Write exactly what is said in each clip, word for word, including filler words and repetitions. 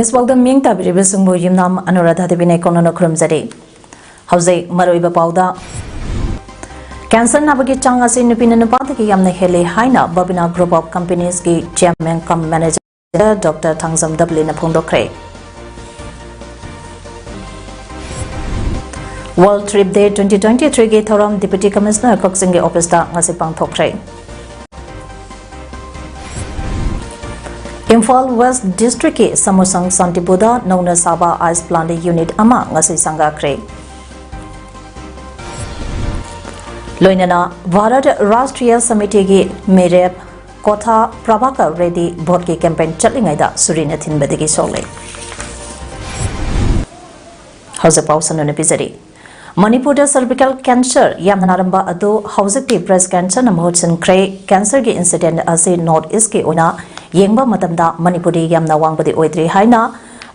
ꯏꯁꯄꯣꯛꯇ ꯃꯤꯡ ꯇꯥꯕꯤꯔꯤꯕꯁꯤꯡꯕꯨ ꯌꯨꯝꯅꯥꯝ ꯑꯅꯨꯔꯥꯙꯥ ꯗꯦꯕꯤꯅ ꯀꯣꯟꯅꯅ ꯈꯨꯔꯨꯝꯖꯔꯤ꯫ ꯍꯧꯖꯤꯛ ꯃꯔꯨꯑꯣꯏꯕ ꯄꯥꯎꯗ, ꯀꯦꯟꯁꯔ ꯅꯥꯕꯒꯤ ꯆꯥꯡ ꯑꯁꯤ ꯅꯨꯄꯤꯅ ꯅꯨꯄꯥꯗꯒꯤ ꯌꯥꯝꯅ ꯍꯦꯜꯂꯤ ꯍꯥꯏꯅ Babina Group of Companiesꯀꯤ chairman cum manager Doctor Thangjam ꯗꯕꯂꯤꯅ ꯐꯣꯡꯗꯣꯛꯈ꯭ꯔꯦ꯫ World Trip Day twenty twenty-threeꯒꯤ ꯊꯧꯔꯝ Deputy Commissioner ꯀꯛꯆꯤꯡꯒꯤ officeꯇ ꯉꯁꯤ ꯄꯥꯡꯊꯣꯛꯈ꯭ꯔꯦ꯫ ꯏꯝꯐꯥꯜ West Districtꯀꯤ ꯁꯃꯨꯁꯪ ꯁꯥꯟꯇꯤꯄꯨꯔꯗ ꯅꯧꯅ ꯁꯥꯕ ice plant unit ꯑꯃ ꯉꯁꯤ ꯁꯪꯒꯥꯈ꯭ꯔꯦ꯫ ꯂꯣꯏꯅꯅ Bharat Rashtriya Samitigꯤ ꯃꯤꯔꯦꯞ ꯀꯣꯊꯥ ꯄ꯭ꯔꯚꯥꯀꯔ ꯔꯦꯗꯤ voteꯀꯤ campaign ꯆꯠꯂꯤꯉꯩꯗ ꯁꯨꯔꯤꯅ ꯊꯤꯟꯕꯗꯒꯤ ꯁꯣꯛꯂꯦ꯫ ꯍꯧꯖꯤꯛ ꯄꯥꯎ ꯁꯟꯗꯣꯛꯅ ꯄꯤꯖꯔꯤ꯫ ꯃꯅꯤꯄꯨꯔꯗ cervical cancer ꯌꯥꯝꯅ ꯅꯥꯔꯝꯕ ꯑꯗꯨ ꯍꯧꯖꯤꯛꯇꯤ breast cancerꯅ ꯃꯍꯨꯠ ꯁꯤꯟꯈ꯭ꯔꯦ꯫ Cancerꯒꯤ incident ꯑꯁꯤ North Eastꯀꯤ ꯑꯣꯏꯅ ꯌꯦꯡꯕ ꯃꯇꯝꯗ ꯃꯅꯤꯄꯨꯔꯗꯤ ꯌꯥꯝꯅ ꯋꯥꯡꯕꯗꯤ ꯑꯣꯏꯗ꯭ꯔꯤ ꯍꯥꯏꯅ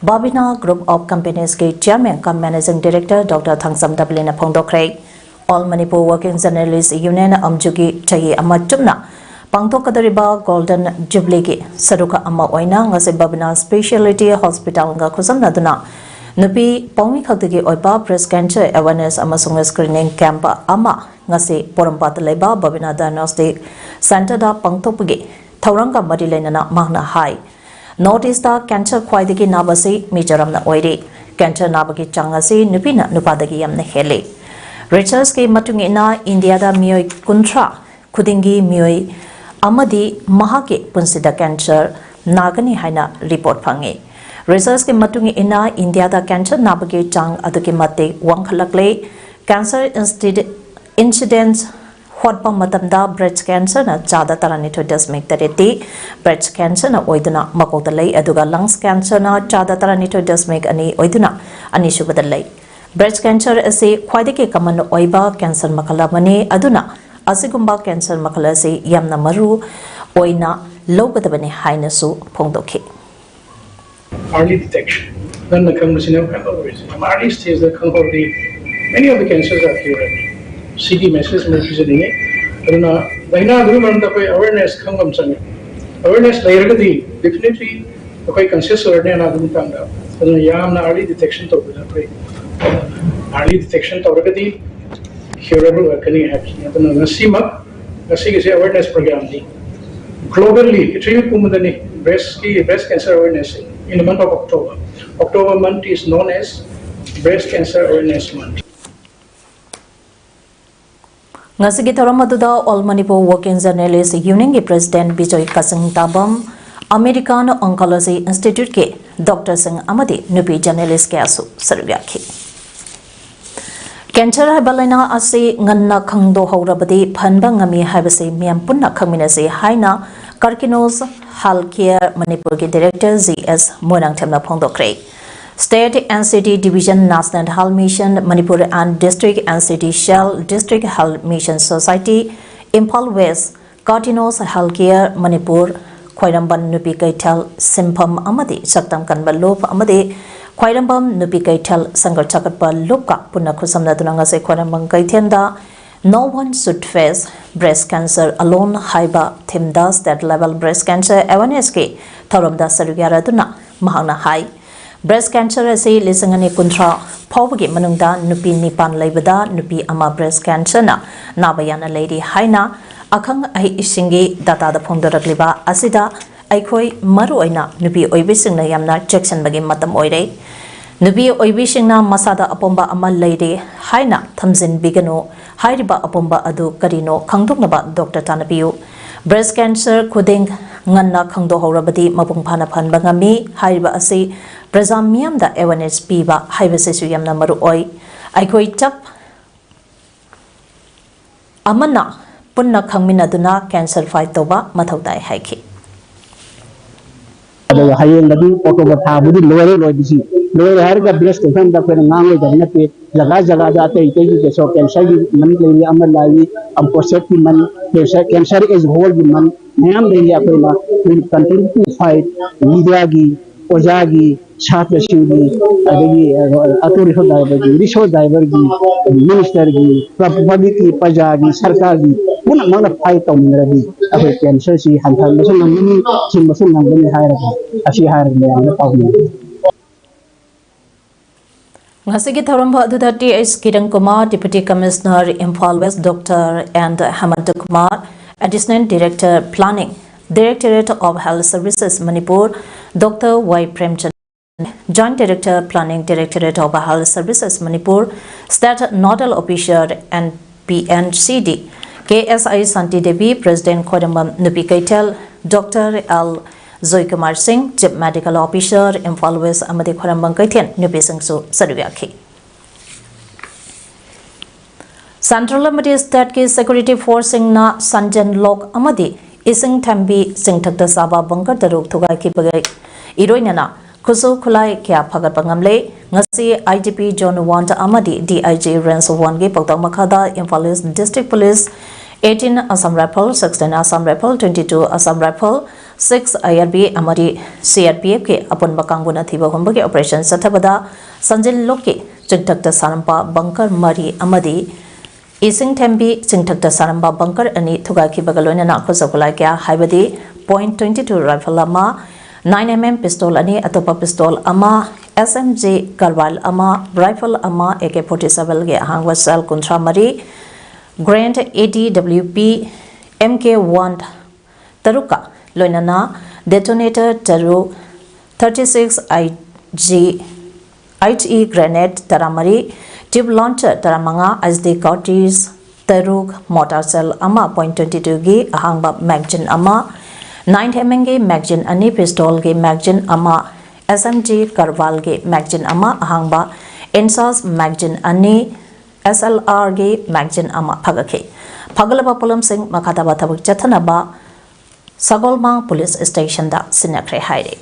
Babina Group of Companiesꯀꯤ chairman cum managing director Doctor Thangjam ꯗꯕꯂꯤꯅ ꯐꯣꯡꯗꯣꯛꯈ꯭ꯔꯦ꯫ All Manipur Working Journalist Union ꯑꯝꯖꯨꯒꯤ ꯆꯍꯤ ꯑꯃ ꯆꯨꯞꯅ ꯄꯥꯡꯊꯣꯛꯀꯗꯧꯔꯤꯕ Golden Jubileeꯒꯤ ꯁꯔꯨꯛ ꯑꯃ ꯑꯣꯏꯅ ꯉꯁꯤ Babina Speciality Hospitalꯒ ꯈꯨꯠꯁꯝꯅꯗꯨꯅ ꯅꯨꯄꯤ ꯄꯥꯎꯃꯤ ꯈꯛꯇꯒꯤ ꯑꯣꯏꯕ breast cancer awareness ꯑꯃꯁꯨꯡ screening camp ꯑꯃ ꯉꯁꯤ ꯄꯣꯔꯣꯝꯄꯥꯠꯇ ꯂꯩꯕ Babina Diagnostic Centreꯗ ꯄꯥꯡꯊꯣꯛꯄꯒꯤ ꯊꯧꯔꯝꯒ ꯃꯔꯤ ꯂꯩꯅꯅ ꯃꯍꯥꯛꯅ ꯍꯥꯏ, North Eastꯇ cancer ꯈ꯭ꯋꯥꯏꯗꯒꯤ ꯅꯥꯕꯁꯤ ꯃꯤꯖꯣꯔꯥꯝꯅ ꯑꯣꯏꯔꯤ꯫ Cancer ꯅꯥꯕꯒꯤ ꯆꯥꯡ ꯑꯁꯤ ꯅꯨꯄꯤꯅ ꯅꯨꯄꯥꯗꯒꯤ ꯌꯥꯝꯅ ꯍꯦꯜꯂꯤ꯫ Researchꯀꯤ ꯃꯇꯨꯡ ꯏꯟꯅ ꯏꯟꯗꯤꯌꯥꯗ ꯃꯤꯑꯣꯏ ꯀꯨꯟꯊ꯭ꯔꯥ ꯈꯨꯗꯤꯡꯒꯤ ꯃꯤꯑꯣꯏ ꯑꯃꯗꯤ ꯃꯍꯥꯛꯀꯤ ꯄꯨꯟꯁꯤꯗ cancer ꯅꯥꯒꯅꯤ ꯍꯥꯏꯅ report ꯐꯪꯉꯤ꯫ Researchꯀꯤ ꯃꯇꯨꯡ ꯏꯟꯅ ꯏꯟꯗꯤꯌꯥꯗ cancer ꯅꯥꯕꯒꯤ ꯆꯥꯡ ꯑꯗꯨꯛꯀꯤ ꯃꯇꯤꯛ ꯋꯥꯡꯈꯠꯂꯛꯂꯦ꯫ Cancer incidence ꯍꯣꯠꯄ ꯃꯇꯝꯗ breast cancerꯅ ꯆꯥꯗ ꯇꯔꯥꯅꯤꯊꯣꯏ ꯗꯁꯃꯤꯛ ꯇꯔꯦꯠꯇꯤ breast cancerꯅ ꯑꯣꯏꯗꯨꯅ ꯃꯀꯣꯛꯇ ꯂꯩ, ꯑꯗꯨꯒ lungs cancerꯅ ꯆꯥꯗ ꯇꯔꯥꯅꯤꯊꯣꯏ ꯗꯁꯃꯤꯛ ꯑꯅꯤ ꯑꯣꯏꯗꯨꯅ ꯑꯅꯤꯁꯨꯕꯗ ꯂꯩ꯫ Breast cancer ꯑꯁꯤ ꯈ꯭ꯋꯥꯏꯗꯒꯤ common ꯑꯣꯏꯕ cancer ꯃꯈꯜ ꯑꯃꯅꯤ, ꯑꯗꯨꯅ ꯑꯁꯤꯒꯨꯝꯕ cancer ꯃꯈꯜ ꯑꯁꯤ ꯌꯥꯝꯅ ꯃꯔꯨ ꯑꯣꯏꯅ ꯂꯧꯒꯗꯕꯅꯤ ꯍꯥꯏꯅꯁꯨ ꯐꯣꯡꯗꯣꯛꯈꯤ꯫ Early detection, ꯉꯟꯅ ꯈꯪꯕꯁꯤꯅ ꯈ꯭ꯋꯥꯏ ꯃꯔꯨ ꯑꯣꯏꯔꯤꯁꯦ꯫ From early stageꯗ ꯈꯪꯍꯧꯔꯗꯤ many of the cancers are curable꯫ ꯁꯤꯒꯤ message ꯑꯃ ꯄꯤꯖꯅꯤꯡꯉꯤ꯫ ꯑꯗꯨꯅ ꯂꯥꯏꯅꯥꯗꯨꯒꯤ ꯃꯔꯝꯗ ꯑꯩꯈꯣꯏ awareness ꯈꯪꯕ ꯑꯃ ꯆꯪꯉꯤ꯫ Awareness ꯂꯩꯔꯒꯗꯤ definitely ꯑꯩꯈꯣꯏ ꯀꯟꯁꯤꯌꯁ ꯑꯣꯏꯔꯅꯤ ꯑꯅꯥꯕ ꯃꯇꯥꯡꯗ꯫ ꯑꯗꯨꯅ ꯌꯥꯝꯅ ꯑꯥꯔꯂꯤ ꯗꯤꯇꯦꯛꯁꯟ ꯇꯧꯕꯗ ꯑꯩꯈꯣꯏ ꯑꯥꯔꯂꯤ ꯗꯤꯇꯦꯛꯁꯟ ꯇꯧꯔꯒꯗꯤ ꯀ꯭ꯌꯨꯔꯦꯕꯜ ꯑꯣꯏꯔꯛꯀꯅꯤ ꯍꯥꯏꯕꯁꯤꯅꯤ꯫ ꯑꯗꯨꯅ ꯉꯁꯤꯃꯛ, ꯉꯁꯤꯒꯤꯁꯦ ꯑꯦꯋꯦꯔꯅꯦꯁ ꯄ꯭ꯔꯣꯒ꯭ꯔꯥꯝꯅꯤ꯫ ꯒ꯭ꯂꯣꯕꯦꯜꯂꯤ, ꯄ꯭ꯔꯤꯊꯤꯕꯤ ꯄꯨꯝꯕꯗꯅꯤ ꯕ꯭ꯔꯦꯁꯀꯤ, breast cancer awareness in the month of October. October month is known as Breast Cancer Awareness Month. ꯉꯁꯤꯒꯤ ꯊꯧꯔꯝ ꯑꯗꯨꯗ All Manipur Working Journalist Unionꯒꯤ President Bijoy ꯀꯥꯆꯤꯡ ꯇꯥꯕꯝ, American Oncology Instituteꯀꯤ doctorꯁꯤꯡ ꯑꯃꯗꯤ ꯅꯨꯄꯤ journalist ꯀꯌꯥꯁꯨ ꯁꯔꯨꯛ ꯌꯥꯈꯤ꯫ ꯀꯦꯟꯁꯔ ꯍꯥꯏꯕ ꯂꯥꯏꯅꯥ ꯑꯁꯤ ꯉꯟꯅ ꯈꯪꯗꯣꯛꯍꯧꯔꯕꯗꯤ ꯐꯍꯟꯕ ꯉꯝꯃꯤ ꯍꯥꯏꯕꯁꯤ ꯃꯤꯌꯥꯝ ꯄꯨꯟꯅ ꯈꯪꯃꯤꯟꯅꯁꯤ ꯍꯥꯏꯅ Karkinos Health Care ꯃꯅꯤꯄꯨꯔꯒꯤ Director G S ꯃꯣꯏꯔꯥꯡꯊꯦꯝꯅ ꯐꯣꯡꯗꯣꯛꯈ꯭ꯔꯦ꯫ State N C D Division, National Health Mission Manipur and District N C D Cell, District Health Mission Society, Imphal West, Karkinos Health Care Manipur, ꯈ꯭ꯋꯥꯏꯔꯝꯕꯟ ꯅꯨꯄꯤ ꯀꯩꯊꯦꯜ ꯁꯤꯟꯐꯝ ꯑꯃꯗꯤ ꯁꯛꯇꯝ ꯀꯟꯕ ꯂꯨꯞ ꯑꯃꯗꯤ ꯈ꯭ꯋꯥꯏꯔꯝꯕꯟ ꯅꯨꯄꯤ ꯀꯩꯊꯦꯜ ꯁꯪꯒ ꯆꯥꯎꯈꯠꯄ ꯂꯨꯞꯀ ꯄꯨꯟꯅ ꯈꯨꯠꯁꯝꯅꯗꯨꯅ ꯉꯁꯤ ꯈ꯭ꯋꯥꯏꯔꯝꯕꯟ ꯀꯩꯊꯦꯜꯗ No One Should Face Breast Cancer Alone ꯍꯥꯏꯕ themeꯗ state level breast cancer awarenessꯀꯤ ꯊꯧꯔꯝꯗ ꯁꯔꯨꯛ ꯌꯥꯔꯗꯨꯅ ꯃꯍꯥꯛꯅ ꯍꯥꯏ, breast cancer ꯑꯁꯤ ꯂꯤꯁꯤꯡ ꯑꯅꯤ ꯀꯨꯟꯊ꯭ꯔꯥ ꯐꯥꯎꯕꯒꯤ ꯃꯅꯨꯡꯗ ꯅꯨꯄꯤ ꯅꯤꯄꯥꯟ ꯂꯩꯕꯗ ꯅꯨꯄꯤ ꯑꯃ breast cancerꯅ ꯅꯥꯕ ꯌꯥꯅ ꯂꯩꯔꯤ ꯍꯥꯏꯅ ꯑꯈꯪ ꯑꯍꯩꯁꯤꯡꯒꯤ dataꯗ ꯐꯣꯡꯗꯣꯔꯛꯂꯤꯕ ꯑꯁꯤꯗ ꯑꯩꯈꯣꯏ ꯃꯔꯨꯑꯣꯏꯅ ꯅꯨꯄꯤ ꯑꯣꯏꯕꯤꯁꯤꯡꯅ ꯌꯥꯝꯅ ꯆꯦꯛꯁꯤꯟꯕꯒꯤ ꯃꯇꯝ ꯑꯣꯏꯔꯦ꯫ ꯅꯨꯄꯤ ꯑꯣꯏꯕꯤꯁꯤꯡꯅ ꯃꯁꯥꯗ ꯑꯄꯣꯝꯕ ꯑꯃ ꯂꯩꯔꯦ ꯍꯥꯏꯅ ꯊꯝꯖꯤꯟꯕꯤꯒꯅꯨ꯫ ꯍꯥꯏꯔꯤꯕ ꯑꯄꯣꯝꯕ ꯑꯗꯨ ꯀꯔꯤꯅꯣ ꯈꯪꯗꯣꯛꯅꯕ doctor ꯇꯥꯟꯅꯕꯤꯌꯨ꯫ Breast cancer ꯈꯨꯗꯤꯡ ꯉꯟꯅ ꯈꯪꯗꯣꯛꯍꯧꯔꯕꯗꯤ ꯃꯄꯨꯡ ꯐꯥꯅ ꯐꯍꯟꯕ ꯉꯝꯃꯤ꯫ ꯍꯥꯏꯔꯤꯕ ꯑꯁꯤ ꯄ꯭ꯔꯖꯥ ꯃꯤꯌꯥꯝꯗ awareness ꯄꯤꯕ ꯍꯥꯏꯕꯁꯤꯁꯨ ꯌꯥꯝꯅ ꯃꯔꯨ ꯑꯣꯏ꯫ ꯑꯩꯈꯣꯏ ꯆꯞ ꯑꯃꯅ ꯄꯨꯟꯅ ꯈꯪꯃꯤꯟꯅꯗꯨꯅ cancer fight ꯇꯧꯕ ꯃꯊꯧ ꯇꯥꯏ ꯍꯥꯏꯈꯤ꯫ ꯑꯗꯨꯒ ꯍꯌꯦꯡꯗꯒꯤ ꯑꯣꯛꯇꯣꯕꯔ ꯊꯥꯕꯨꯗꯤ ꯂꯣꯏꯔꯦ꯫ ꯂꯣꯏꯕꯁꯤ ꯂꯣꯏꯔꯦ ꯍꯥꯏꯔꯒ ꯕ꯭ꯔꯦꯁ ꯀꯦꯟꯁꯔꯗ ꯑꯩꯈꯣꯏꯅ ꯉꯥꯡꯂꯣꯏꯗꯕ ꯅꯠꯇꯦ꯫ ꯖꯒꯥ ꯖꯒꯥꯗ ꯑꯇꯩ ꯑꯇꯩꯒꯤ ꯀꯦꯟꯁꯔ, ꯀꯦꯟꯁꯔꯒꯤ ꯃꯟ ꯂꯩꯔꯤ, ꯑꯃ ꯂꯥꯛꯏ, ꯄ꯭ꯔꯣꯁꯇꯦꯠꯀꯤ ꯃꯟ, ꯀꯦꯟꯁꯔ, ꯀꯦꯟꯁꯔ ꯑꯦꯖ ꯍꯣꯜꯒꯤ ꯃꯟ ꯃꯌꯥꯝ ꯂꯩꯔꯤ꯫ ꯑꯩꯈꯣꯏꯅ we continue to fight, ꯃꯤꯗꯤꯌꯥꯒꯤ ꯑꯣꯖꯥꯒꯤ, ꯁꯥꯇ꯭ꯔꯁꯤꯡꯒꯤ, ꯑꯗꯒꯤ ꯑꯣꯇꯣ ꯔꯤꯛꯁꯣ ꯗ꯭ꯔꯥꯏꯚꯔꯒꯤ, ꯔꯤꯛꯁꯣ ꯗ꯭ꯔꯥꯏꯚꯔꯒꯤ, ꯃꯤꯅꯤꯁꯇꯔꯒꯤ, ꯄꯕ꯭ꯂꯤꯛꯀꯤ, ꯄ꯭ꯔꯖꯥꯒꯤ, ꯁꯔꯀꯥꯔꯒꯤ ꯄꯨꯝꯅꯃꯛꯅ ꯐꯥꯏꯠ ꯇꯧꯃꯤꯟꯅꯔꯗꯤ ꯑꯩꯈꯣꯏ ꯀꯦꯟꯁꯔꯁꯤ ꯍꯟꯊꯍꯟꯕꯁꯨ ꯉꯝꯒꯅꯤ, ꯊꯤꯡꯕꯁꯨ ꯉꯝꯒꯅꯤ ꯍꯥꯏꯔꯒ, ꯑꯁꯤ ꯍꯥꯏꯔꯒ ꯃꯌꯥꯝꯗ ꯄꯥꯎꯗꯝꯖꯔꯤ꯫ ꯉꯁꯤꯒꯤ ꯊꯧꯔꯝ ꯑꯗꯨꯗ T H Kiran Kumar, Deputy Commissioner, Imphal West, Doctor N Hemanta Kumar, Additional Director, Planning, Directorate of Health Services, Manipur, Doctor Y Premchand, Joint Director, Planning, Directorate of Health Services, Manipur, State Nodal Officer, N P N C D, K S I Santi Devi, President, Khwairambam Nupi Keithel, Doctor L Joykumar Singh, Chief Medical Officer, Imphal West ꯑꯃꯗꯤ ꯈ꯭ꯋꯥꯏꯔꯝꯕꯝ ꯀꯩꯊꯦꯜ ꯅꯨꯄꯤꯁꯤꯡꯁꯨ ꯁꯔꯨꯛ ꯌꯥꯈꯤ꯫ Central ꯑꯃꯗꯤ ꯁ꯭ꯇꯦꯠꯀꯤ security ꯐꯣꯔꯁꯁꯤꯡꯅ ꯁꯟꯖꯦꯟ ꯂꯣꯛ ꯑꯃꯗꯤ ꯏꯁꯤꯡ ꯊꯝꯕꯤ ꯆꯤꯡꯊꯛꯇ ꯁꯥꯕ ꯕꯪꯀꯔ ꯇꯔꯨꯛ ꯊꯨꯒꯥꯏꯈꯤꯕꯒ ꯏꯔꯣꯏꯅꯅ ꯈꯨꯠꯁꯨ ꯈꯨꯠꯂꯥꯏ ꯀꯌꯥ ꯐꯒꯠꯄ ꯉꯝꯂꯦ꯫ ꯉꯁꯤ ꯑꯥꯏ ꯖꯤ ꯄꯤ Zone One ꯑꯃꯗꯤ D I G Range One ꯒꯤ ꯄꯥꯎꯇꯥꯛ ꯃꯈꯥꯗ Imphal East District Police, eighteen Assam Rifle, sixteen Assam Rifle, twenty-two Assam Rifle, six I R B ꯑꯃꯗꯤ C R P F ꯀꯤ ꯑꯄꯨꯟꯕ ꯀꯥꯡꯕꯨꯅ ꯊꯤꯕ ꯍꯨꯝꯕꯒꯤ operation ꯆꯠꯊꯕꯗ ꯁꯟꯖꯦꯟ ꯂꯣꯛꯀꯤ ꯆꯤꯡꯊꯛꯇ ꯁꯥꯔꯝꯕ ꯕꯪꯀꯔ ꯃꯔꯤ ꯑꯃꯗꯤ ꯏꯁꯤꯡ ꯊꯦꯝꯕꯤ ꯆꯤꯡꯊꯛꯇ ꯁꯥꯔꯝꯕ ꯕꯪꯀꯔ ꯑꯅꯤ ꯊꯨꯒꯥꯏꯈꯤꯕꯒ ꯂꯣꯏꯅꯅ ꯈꯨꯠꯁꯨ ꯈꯨꯠꯂꯥꯏ ꯀꯌꯥ ꯍꯥꯏꯕꯗꯤ point twenty two rifle ꯑꯃ, nine M M pistol ꯑꯅꯤ, ꯑꯇꯣꯞꯄ pistol ꯑꯃ, S M G Karwal ꯑꯃ, rifle ꯑꯃ, A K forty seven ꯒꯤ ꯑꯍꯥꯡꯕ shell ꯀꯨꯟꯊ꯭ꯔꯥ ꯃꯔꯤ, Grenade, A T W P, M K one ꯇꯔꯨꯛꯀ ꯂꯣꯏꯅꯅ detonator ꯇꯔꯨꯛ, thirty six I G, I E grenade ꯇꯔꯥꯃꯔꯤ, tube launcher ꯇꯔꯥꯃꯉꯥ, I S D cartridge ꯇꯔꯨꯛ, mortar shell ꯑꯃ, point twenty two ꯒꯤ ꯑꯍꯥꯡꯕ magazine ꯑꯃ, nine M M ꯒꯤ magazine ꯑꯅꯤ, pistol ꯒꯤ magazine ꯑꯃ, S M G Karwal ꯒꯤ magazine ꯑꯃ, ꯑꯍꯥꯡꯕ INSAS magazine ꯑꯅꯤ, S L R ꯒꯤ magazine ꯑꯃ ꯐꯒꯠꯈꯤ꯫ ꯐꯒꯠꯂꯕ ꯄꯣꯠꯂꯝꯁꯤꯡ ꯃꯈꯥ ꯇꯥꯕ ꯊꯕꯛ ꯆꯠꯊꯅꯕ ꯁꯒꯣꯜꯕꯟ police station ꯗ ꯁꯤꯟꯅꯈ꯭ꯔꯦ ꯍꯥꯏꯔꯤ꯫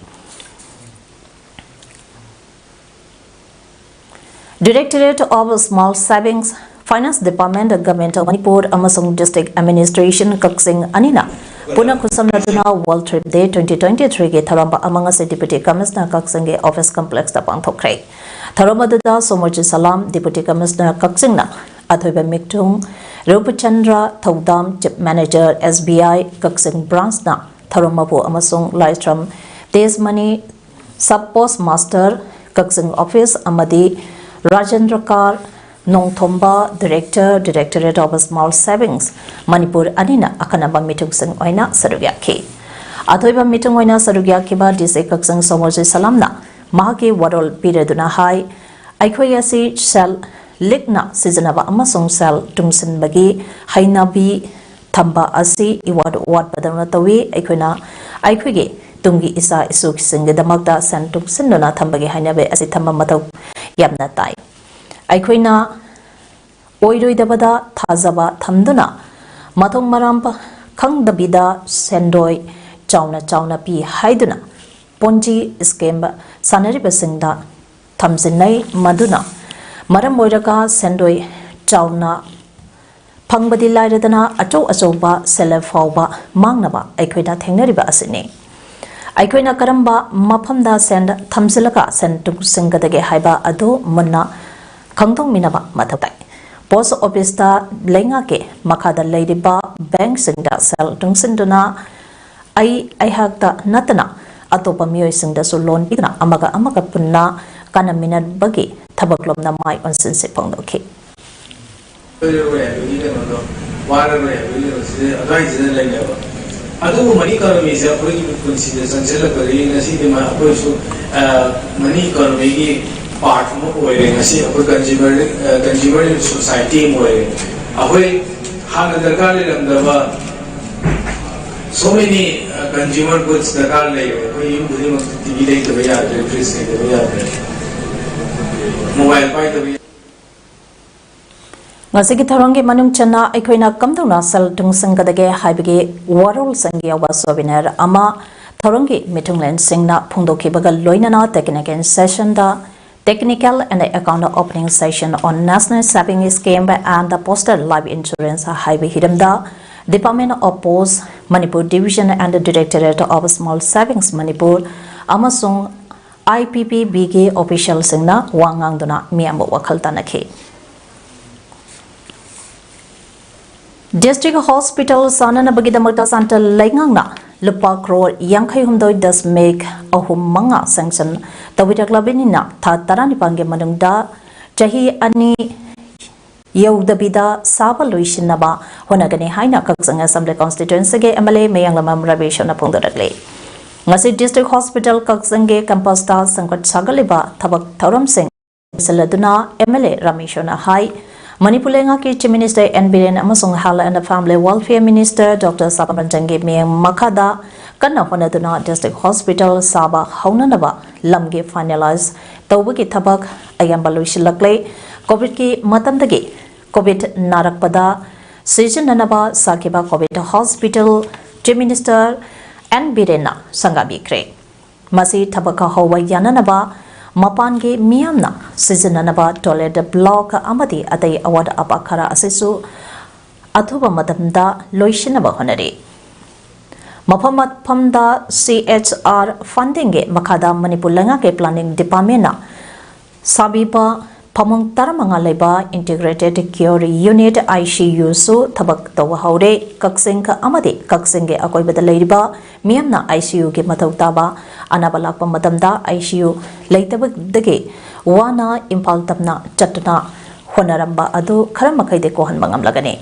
Directorate of Small Savings, Finance Department, Government of Manipur ꯑꯃꯁꯨꯡ District Administration ꯀꯛꯆꯤꯡ ꯑꯅꯤꯅ ꯄꯨꯟꯅ ꯈꯨꯠꯁꯝꯅꯗꯨꯅ World Thrift Day twenty twenty-three ꯒꯤ ꯊꯧꯔꯝ ꯑꯃ ꯉꯁꯤ Deputy Commissioner ꯀꯛꯆꯤꯡꯒꯤ office complex ꯇ ꯄꯥꯡꯊꯣꯛꯈ꯭ꯔꯦ꯫ ꯊꯧꯔꯝ ꯑꯗꯨꯗ ꯁꯣꯃꯣꯔꯖꯤꯠ ꯁꯂꯥꯝ, Deputy Commissioner ꯀꯛꯆꯤꯡꯅ ꯑꯊꯣꯏꯕ ꯃꯤꯇꯨꯡ, ꯔꯨꯄꯆꯟꯗ꯭ꯔ ꯊꯧꯗꯥꯝ, Chief Manager S B I Kakching branch ꯅ ꯊꯧꯔꯝ ꯃꯄꯨ ꯑꯃꯁꯨꯡ ꯂꯥꯏꯁ꯭ꯔꯝ ꯇꯦꯖꯃꯅꯤ, Sub Post Master ꯀꯛꯆꯤꯡ office ꯑꯃꯗꯤ Rajendra Kar Nongthomba, Director, Directorate of Small Savings Manipur ꯑꯅꯤꯅ ꯑꯈꯟꯅꯕ ꯃꯤꯇꯨꯡꯁꯤꯡ ꯑꯣꯏꯅ ꯁꯔꯨꯛ ꯌꯥꯈꯤ꯫ ꯑꯊꯣꯏꯕ ꯃꯤꯇꯨꯡ ꯑꯣꯏꯅ ꯁꯔꯨꯛ ꯌꯥꯈꯤꯕ D C ꯀꯛꯆꯤꯡ ꯁꯣꯃꯣꯔꯖꯤꯠ ꯁꯂꯥꯝꯅ ꯃꯍꯥꯛꯀꯤ ꯋꯥꯔꯣꯜ ꯄꯤꯔꯗꯨꯅ ꯍꯥꯏ, ꯑꯩꯈꯣꯏ ꯑꯁꯤ ꯁꯦꯜ ꯂꯤꯛꯅ ꯁꯤꯖꯤꯟꯅꯕ ꯑꯃꯁꯨꯡ ꯁꯦꯜ ꯇꯨꯡꯁꯤꯟꯕꯒꯤ ꯍꯩꯅꯕꯤ ꯊꯝꯕ ꯑꯁꯤ ꯏꯋꯥꯠ ꯋꯥꯠꯄꯗꯧꯅ ꯇꯧꯏ꯫ ꯑꯩꯈꯣꯏꯅ ꯑꯩꯈꯣꯏꯒꯤ ꯇꯨꯡꯒꯤ ꯏꯆꯥ ꯏꯁꯨꯁꯤꯡꯒꯤꯗꯃꯛꯇ ꯁꯦꯜ ꯇꯨꯡꯁꯤꯟꯗꯨꯅ ꯊꯝꯕꯒꯤ ꯍꯩꯅꯕꯤ ꯑꯁꯤ ꯊꯝꯕ ꯃꯊꯧ ꯌꯥꯝꯅ ꯇꯥꯏ꯫ ꯑꯩꯈꯣꯏꯅ ꯑꯣꯏꯔꯣꯏꯗꯕꯗ ꯊꯥꯖꯕ ꯊꯝꯗꯨꯅ ꯃꯊꯣꯡ ꯃꯔꯝ ꯈꯪꯗꯕꯤꯗ ꯁꯦꯟꯗꯣꯏ ꯆꯥꯎꯅ ꯆꯥꯎꯅ ꯄꯤ ꯍꯥꯏꯗꯨꯅ Ponzi scam ꯁꯥꯟꯅꯔꯤꯕꯁꯤꯡꯗ ꯊꯝꯖꯤꯟꯅꯩ꯫ ꯃꯗꯨꯅ ꯃꯔꯝ ꯑꯣꯏꯔꯒ ꯁꯦꯟꯗꯣꯏ ꯆꯥꯎꯅ ꯐꯪꯕꯗꯤ ꯂꯥꯏꯔꯗꯅ ꯑꯆꯧ ꯑꯆꯧꯕ ꯁꯦꯜꯐ ꯐꯥꯎꯕ ꯃꯥꯡꯅꯕ ꯑꯩꯈꯣꯏꯅ ꯊꯦꯡꯅꯔꯤꯕ ꯑꯁꯤꯅꯤ꯫ ꯑꯩꯈꯣꯏꯅ ꯀꯔꯝꯕ ꯃꯐꯝꯗ ꯁꯦꯜ ꯊꯝꯖꯤꯜꯂꯒ ꯁꯦꯜ ꯇꯨꯡꯁꯤꯟꯒꯗꯒꯦ ꯍꯥꯏꯕ ꯑꯗꯨ ꯃꯨꯟꯅ ꯈꯪꯗꯣꯛꯃꯤꯟꯅꯕ ꯃꯊꯧ ꯇꯥꯏ꯫ Post office ꯇ ꯂꯩꯉꯥꯛꯀꯤ ꯃꯈꯥꯗ ꯂꯩꯔꯤꯕ bank ꯁꯤꯡꯗ ꯁꯦꯜ ꯇꯨꯡꯁꯤꯟꯗꯨꯅ ꯑꯩ ꯑꯩꯍꯥꯛꯇ ꯅꯠꯇꯅ ꯑꯇꯣꯞꯄ ꯃꯤꯑꯣꯏꯁꯤꯡꯗꯁꯨ ꯂꯣꯟ ꯄꯤꯗꯨꯅ ꯑꯃꯒ ꯑꯃꯒ ꯄꯨꯟꯅ ꯀꯥꯟꯅꯃꯤꯟꯅꯕꯒꯤ ꯊꯕꯛꯂꯣꯝꯗ ꯃꯥꯏ ꯑꯣꯟꯁꯤꯟꯁꯤ ꯐꯣꯡꯗꯣꯛꯈꯤ꯫ ꯂꯣꯏꯔꯔꯣꯏ ꯍꯥꯏꯕꯒꯤ ꯀꯩꯅꯣꯗꯣ, ꯋꯥꯔꯔꯣꯏ ꯍꯥꯏꯕꯒꯤ ꯀꯩꯅꯣꯁꯤꯗ ꯑꯗꯨꯋꯥꯏꯁꯤꯗ ꯂꯩꯅꯦꯕ꯫ ꯑꯗꯨꯕꯨ money economy ꯁꯦ ꯑꯩꯈꯣꯏꯒꯤ ꯄꯨꯟꯁꯤꯗ ꯆꯪꯁꯤꯜꯂꯛꯄꯗꯒꯤ ꯉꯁꯤꯗꯤ ꯃꯥ-, ꯑꯩꯈꯣꯏꯁꯨ, ꯑ, money economy ꯒꯤ part ꯑꯃ ꯑꯣꯏꯔꯦ꯫ ꯉꯁꯤ ꯑꯩꯈꯣꯏ consumer, ꯑ, consumer society ꯑꯃ ꯑꯣꯏꯔꯦ꯫ ꯑꯩꯈꯣꯏ ꯍꯥꯟꯅ ꯗꯔꯀꯥꯔ ꯂꯩꯔꯝꯗꯕ so many, ꯑ, consumer goods ꯗꯔꯀꯥꯔ ꯂꯩꯔꯦ꯫ ꯑꯩꯈꯣꯏ ꯌꯨꯝ ꯈꯨꯗꯤꯡꯃꯛꯇ T V ꯂꯩꯇꯕ ꯌꯥꯗ꯭ꯔꯦ, fridge ꯂꯩꯇꯕ ꯌꯥꯗ꯭ꯔꯦ, mobile ꯄꯥꯏꯗꯕ ꯌꯥꯗ꯭ꯔꯦ꯫ ꯉꯁꯤꯒꯤ ꯊꯧꯔꯝꯒꯤ ꯃꯅꯨꯡ ꯆꯟꯅ ꯑꯩꯈꯣꯏꯅ ꯀꯝꯗꯧꯅ ꯁꯦꯜ ꯇꯨꯡꯁꯤꯟꯒꯗꯒꯦ ꯍꯥꯏꯕꯒꯤ ꯋꯥꯔꯣꯜꯁꯤꯡ ꯌꯥꯎꯕ souvenir ꯑꯃ ꯊꯧꯔꯝꯒꯤ ꯃꯤꯊꯨꯡꯂꯦꯟꯁꯤꯡꯅ ꯐꯣꯡꯗꯣꯛꯈꯤꯕꯒ ꯂꯣꯏꯅꯅ technical session the Technical and Account Opening Session on National Saving Scheme and the Postal Life Insurance ꯍꯥꯏꯕ ꯍꯤꯔꯝꯗ Department of Post, Manipur Division and Directorate of Small Savings Manipur ꯑꯃꯁꯨꯡ I P P Bꯒꯤ officialꯁꯤꯡꯅ ꯋꯥ ꯉꯥꯡꯗꯨꯅ ꯃꯤꯌꯥꯝꯕꯨ ꯋꯥꯈꯜ ꯇꯥꯟꯅꯈꯤ꯫ District Hospital ꯁꯥꯅꯅꯕꯒꯤꯗꯃꯛꯇ central ꯂꯩꯉꯥꯛꯅ ꯂꯨꯄꯥ ꯀ꯭ꯔꯣꯔ ꯌꯥꯡꯈꯩ ꯍꯨꯝꯗꯣꯏ ꯗꯁꯃꯤꯛ ꯑꯍꯨꯝ ꯃꯉꯥ sanction ꯇꯧꯕꯤꯔꯛꯂꯕꯅꯤꯅ, ꯊꯥ ꯇꯔꯥꯅꯤꯄꯥꯟꯒꯤ ꯃꯅꯨꯡꯗ ꯆꯍꯤ ꯑꯅꯤ ꯌꯧꯗꯕꯤꯗ ꯁꯥꯕ ꯂꯣꯏꯁꯤꯟꯅꯕ ꯍꯣꯠꯅꯒꯅꯤ ꯍꯥꯏꯅ ꯀꯛꯆꯤꯡ Assembly Constituencyꯒꯤ M L A ꯃꯌꯥꯡꯂꯝꯕꯝ ꯔꯃꯦꯁꯅ ꯐꯣꯡꯗꯣꯔꯛꯂꯤ꯫ ꯉꯁꯤ District Hospital ꯀꯛꯆꯤꯡꯒꯤ campusꯇ ꯁꯦꯝꯒꯠ ꯁꯥꯒꯠꯂꯤꯕ ꯊꯕꯛ ꯊꯧꯔꯝꯁꯤꯡ ꯂꯣꯏꯁꯤꯜꯂꯗꯨꯅ M L A ꯔꯃꯦꯁꯅ ꯍꯥꯏ, ꯃꯅꯤꯄꯨꯔ ꯂꯩꯉꯥꯛꯀꯤ Chief Minister N ꯕꯤꯔꯦꯟ ꯑꯃꯁꯨꯡ Health and Family Welfare Minister Doctor ꯁꯥꯕꯝ ꯔꯟꯖꯟꯒꯤ ꯃꯤꯠꯌꯦꯡ ꯃꯈꯥꯗ ꯀꯟꯅ ꯍꯣꯠꯅꯗꯨꯅ District Hospital ꯁꯥꯕ ꯍꯧꯅꯅꯕ ꯂꯝꯒꯤ finalize ꯇꯧꯕꯒꯤ ꯊꯕꯛ ꯑꯌꯥꯝꯕ ꯂꯣꯏꯁꯤꯜꯂꯛꯂꯦ꯫ COVIDꯀꯤ ꯃꯇꯝꯗꯒꯤ COVID ꯅꯥꯔꯛꯄꯗ ꯁꯤꯖꯤꯟꯅꯅꯕ ꯁꯥꯈꯤꯕ COVID Hospital Chief Minister N ꯕꯤꯔꯦꯟꯅ ꯁꯪꯒꯥꯕꯤꯈ꯭ꯔꯦ꯫ ꯃꯁꯤ ꯊꯕꯛ ꯍꯧꯕ ꯌꯥꯅꯅꯕ ꯃꯄꯥꯟꯒꯤ ꯃꯤꯌꯥꯝꯅ ꯁꯤꯖꯤꯟꯅꯅꯕ toilet block ꯑꯃꯗꯤ ꯑꯇꯩ ꯑꯋꯥꯠ ꯑꯄꯥ ꯈꯔ ꯑꯁꯤꯁꯨ ꯑꯊꯨꯕ ꯃꯇꯝꯗ ꯂꯣꯏꯁꯤꯟꯅꯕ ꯍꯣꯠꯅꯔꯤ꯫ ꯃꯐꯝ ꯃꯐꯝꯗ C H R fundingꯒꯤ ꯃꯈꯥꯗ ꯃꯅꯤꯄꯨꯔ ꯂꯩꯉꯥꯛꯀꯤ Planning Departmentꯅ ꯁꯥꯕꯤꯕ ꯐꯃꯨꯡ ꯇꯔꯥꯃꯉꯥ ꯂꯩꯕ Integrated Care Unit, ICUꯁꯨ ꯊꯕꯛ ꯇꯧꯕ ꯍꯧꯔꯦ꯫ ꯀꯛꯆꯤꯡ ꯑꯃꯗꯤ ꯀꯛꯆꯤꯡꯒꯤ ꯑꯀꯣꯏꯕꯗ ꯂꯩꯔꯤꯕ ꯃꯤꯌꯥꯝꯅ ICUꯒꯤ ꯃꯊꯧ ꯇꯥꯕ, ꯑꯅꯥꯕ ꯂꯥꯛꯄ ꯃꯇꯝꯗ ICU ꯂꯩꯇꯕꯗꯒꯤ ꯋꯥꯅ ꯏꯝꯐꯥꯜ ꯇꯝꯅ ꯆꯠꯇꯨꯅ ꯍꯣꯠꯅꯔꯝꯕ ꯑꯗꯨ ꯈꯔ ꯃꯈꯩꯗꯤ ꯀꯣꯛꯍꯟꯕ ꯉꯝꯂꯒꯅꯤ꯫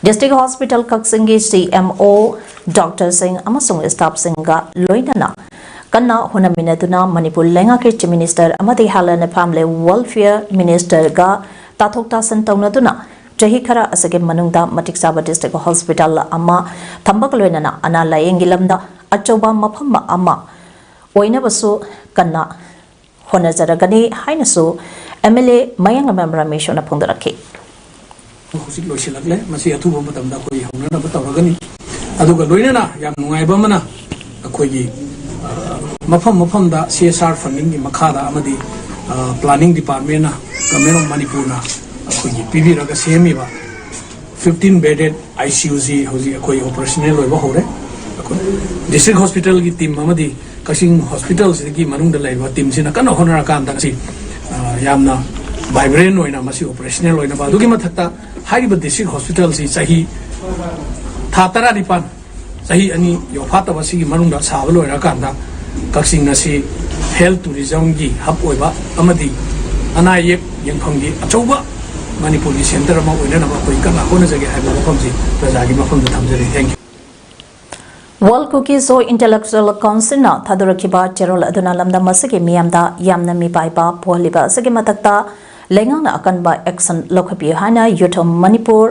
District Hospital ꯀꯛꯆꯤꯡꯒꯤ CMO, doctorꯁꯤꯡ ꯑꯃꯁꯨꯡ staffꯁꯤꯡꯒ ꯂꯣꯏꯅꯅ ꯀꯟꯅ ꯍꯣꯠꯅꯃꯤꯟꯅꯗꯨꯅ ꯃꯅꯤꯄꯨꯔ ꯂꯩꯉꯥꯛꯀꯤ Chief Minister ꯑꯃꯗꯤ Health and Family Welfare Ministerꯒ ꯇꯥꯊꯣꯛ ꯇꯥꯁꯤꯟ ꯇꯧꯅꯗꯨꯅ ꯆꯍꯤ ꯈꯔ ꯑꯁꯤꯒꯤ ꯃꯅꯨꯡꯗ ꯃꯇꯤꯛ ꯆꯥꯕ District Hospital ꯑꯃ ꯊꯝꯕꯒ ꯂꯣꯏꯅꯅ ꯑꯅꯥ ꯂꯥꯌꯦꯡꯒꯤ ꯂꯝꯗ ꯑꯆꯧꯕ ꯃꯐꯝ ꯑꯃ ꯑꯣꯏꯅꯕꯁꯨ ꯀꯟꯅ ꯍꯣꯠꯅꯖꯔꯒꯅꯤ ꯍꯥꯏꯅꯁꯨ MLA ꯃꯌꯥꯡꯂꯝꯕꯝ ꯔꯃꯦꯁꯅ ꯐꯣꯡꯗꯣꯔꯛꯈꯤ꯫ ꯍꯧꯖꯤꯛ ꯂꯣꯏꯁꯤꯜꯂꯛꯂꯦ꯫ ꯃꯁꯤ ꯑꯊꯨꯕ ꯃꯇꯝꯗ ꯑꯩꯈꯣꯏ ꯍꯧꯅꯅꯕ ꯇꯧꯔꯒꯅꯤ꯫ ꯑꯗꯨꯒ ꯂꯣꯏꯅꯅ ꯌꯥꯝ ꯅꯨꯡꯉꯥꯏꯕ ꯑꯃꯅ, ꯑꯩꯈꯣꯏꯒꯤ, ꯑ, ꯃꯐꯝ ꯃꯐꯝꯗ CSR fundingꯒꯤ ꯃꯈꯥꯗ ꯑꯃꯗꯤ, ꯑ, Planning Departmentꯅ, Government of Manipurꯅ ꯑꯩꯈꯣꯏꯒꯤ ꯄꯤꯕꯤꯔꯒ ꯁꯦꯝꯃꯤꯕ ꯐꯤꯐꯇꯤꯟ ꯕꯦꯗꯦꯗ ꯑꯥꯏ ꯁꯤ ꯌꯨꯁꯤ ꯍꯧꯖꯤꯛ ꯑꯩꯈꯣꯏ ꯑꯣꯄꯔꯦꯁꯅꯦꯜ ꯑꯣꯏꯕ ꯍꯧꯔꯦ꯫ ꯑꯩꯈꯣꯏ ꯗꯤꯁꯇ꯭ꯔꯤꯛ ꯍꯣꯁꯄꯤꯇꯥꯜꯒꯤ ꯇꯤꯝ ꯑꯃꯗꯤ ꯀꯛꯆꯤꯡ ꯍꯣꯁꯄꯤꯇꯥꯜꯁꯤꯗꯒꯤ ꯃꯅꯨꯡꯗ ꯂꯩꯔꯤꯕ ꯇꯤꯝꯁꯤꯅ ꯀꯟꯅ ꯍꯣꯠꯅꯔꯀꯥꯟꯗ ꯉꯁꯤ, ꯑ, ꯌꯥꯝꯅ ꯚꯥꯏꯕ꯭ꯔꯦꯟ ꯑꯣꯏꯅ ꯃꯁꯤ ꯑꯣꯄꯔꯦꯁꯅꯦꯜ ꯑꯣꯏꯅꯕ, ꯑꯗꯨꯒꯤ ꯃꯊꯛꯇ ꯍꯥꯏꯔꯤꯕ ꯗꯤꯁꯇ꯭ꯔꯤꯛ ꯍꯣꯁꯄꯤꯇꯥꯜꯁꯤ ꯆꯍꯤ, ꯊꯥ ꯇꯔꯥꯅꯤꯄꯥꯟ, ꯆꯍꯤ ꯑꯅꯤ ꯌꯧꯐꯥꯠꯇꯕ ꯁꯤꯒꯤ ꯃꯅꯨꯡꯗ ꯁꯥꯕ ꯂꯣꯏꯔꯀꯥꯟꯗ ꯀꯛꯆꯤꯡ ꯑꯁꯤ ꯍꯦꯜꯊ ꯇꯨꯔꯤꯖꯝꯒꯤ ꯍꯕ ꯑꯣꯏꯕ ꯑꯃꯗꯤ ꯑꯅꯥ ꯑꯌꯦꯛ ꯌꯦꯡꯐꯝꯒꯤ ꯑꯆꯧꯕ ꯃꯅꯤꯄꯨꯔꯒꯤ ꯁꯦꯟꯇꯔ ꯑꯃ ꯑꯣꯏꯅꯅꯕ ꯑꯩꯈꯣꯏ ꯀꯟꯅ ꯍꯣꯠꯅꯖꯒꯦ ꯍꯥꯏꯕ ꯋꯥꯐꯝꯁꯤ ꯄ꯭ꯔꯖꯥꯒꯤ ꯃꯐꯝꯗ ꯊꯝꯖꯔꯤ꯫ Thank you꯫ World Kuki Zo Intellectual Councilꯅ ꯊꯥꯗꯣꯔꯛꯈꯤꯕ ꯆꯦꯔꯣꯜ ꯑꯗꯨꯅ ꯂꯝꯗꯝ ꯑꯁꯤꯒꯤ ꯃꯤꯌꯥꯝꯗ ꯌꯥꯝꯅ ꯃꯤꯄꯥꯏꯕ ꯄꯣꯛꯍꯜꯂꯤꯕ ꯑꯁꯤꯒꯤ ꯃꯊꯛꯇ ꯂꯩꯉꯥꯛꯅ ꯑꯀꯟꯕ action ꯂꯧꯈꯠꯄꯤꯌꯨ ꯍꯥꯏꯅ Youth of Manipur,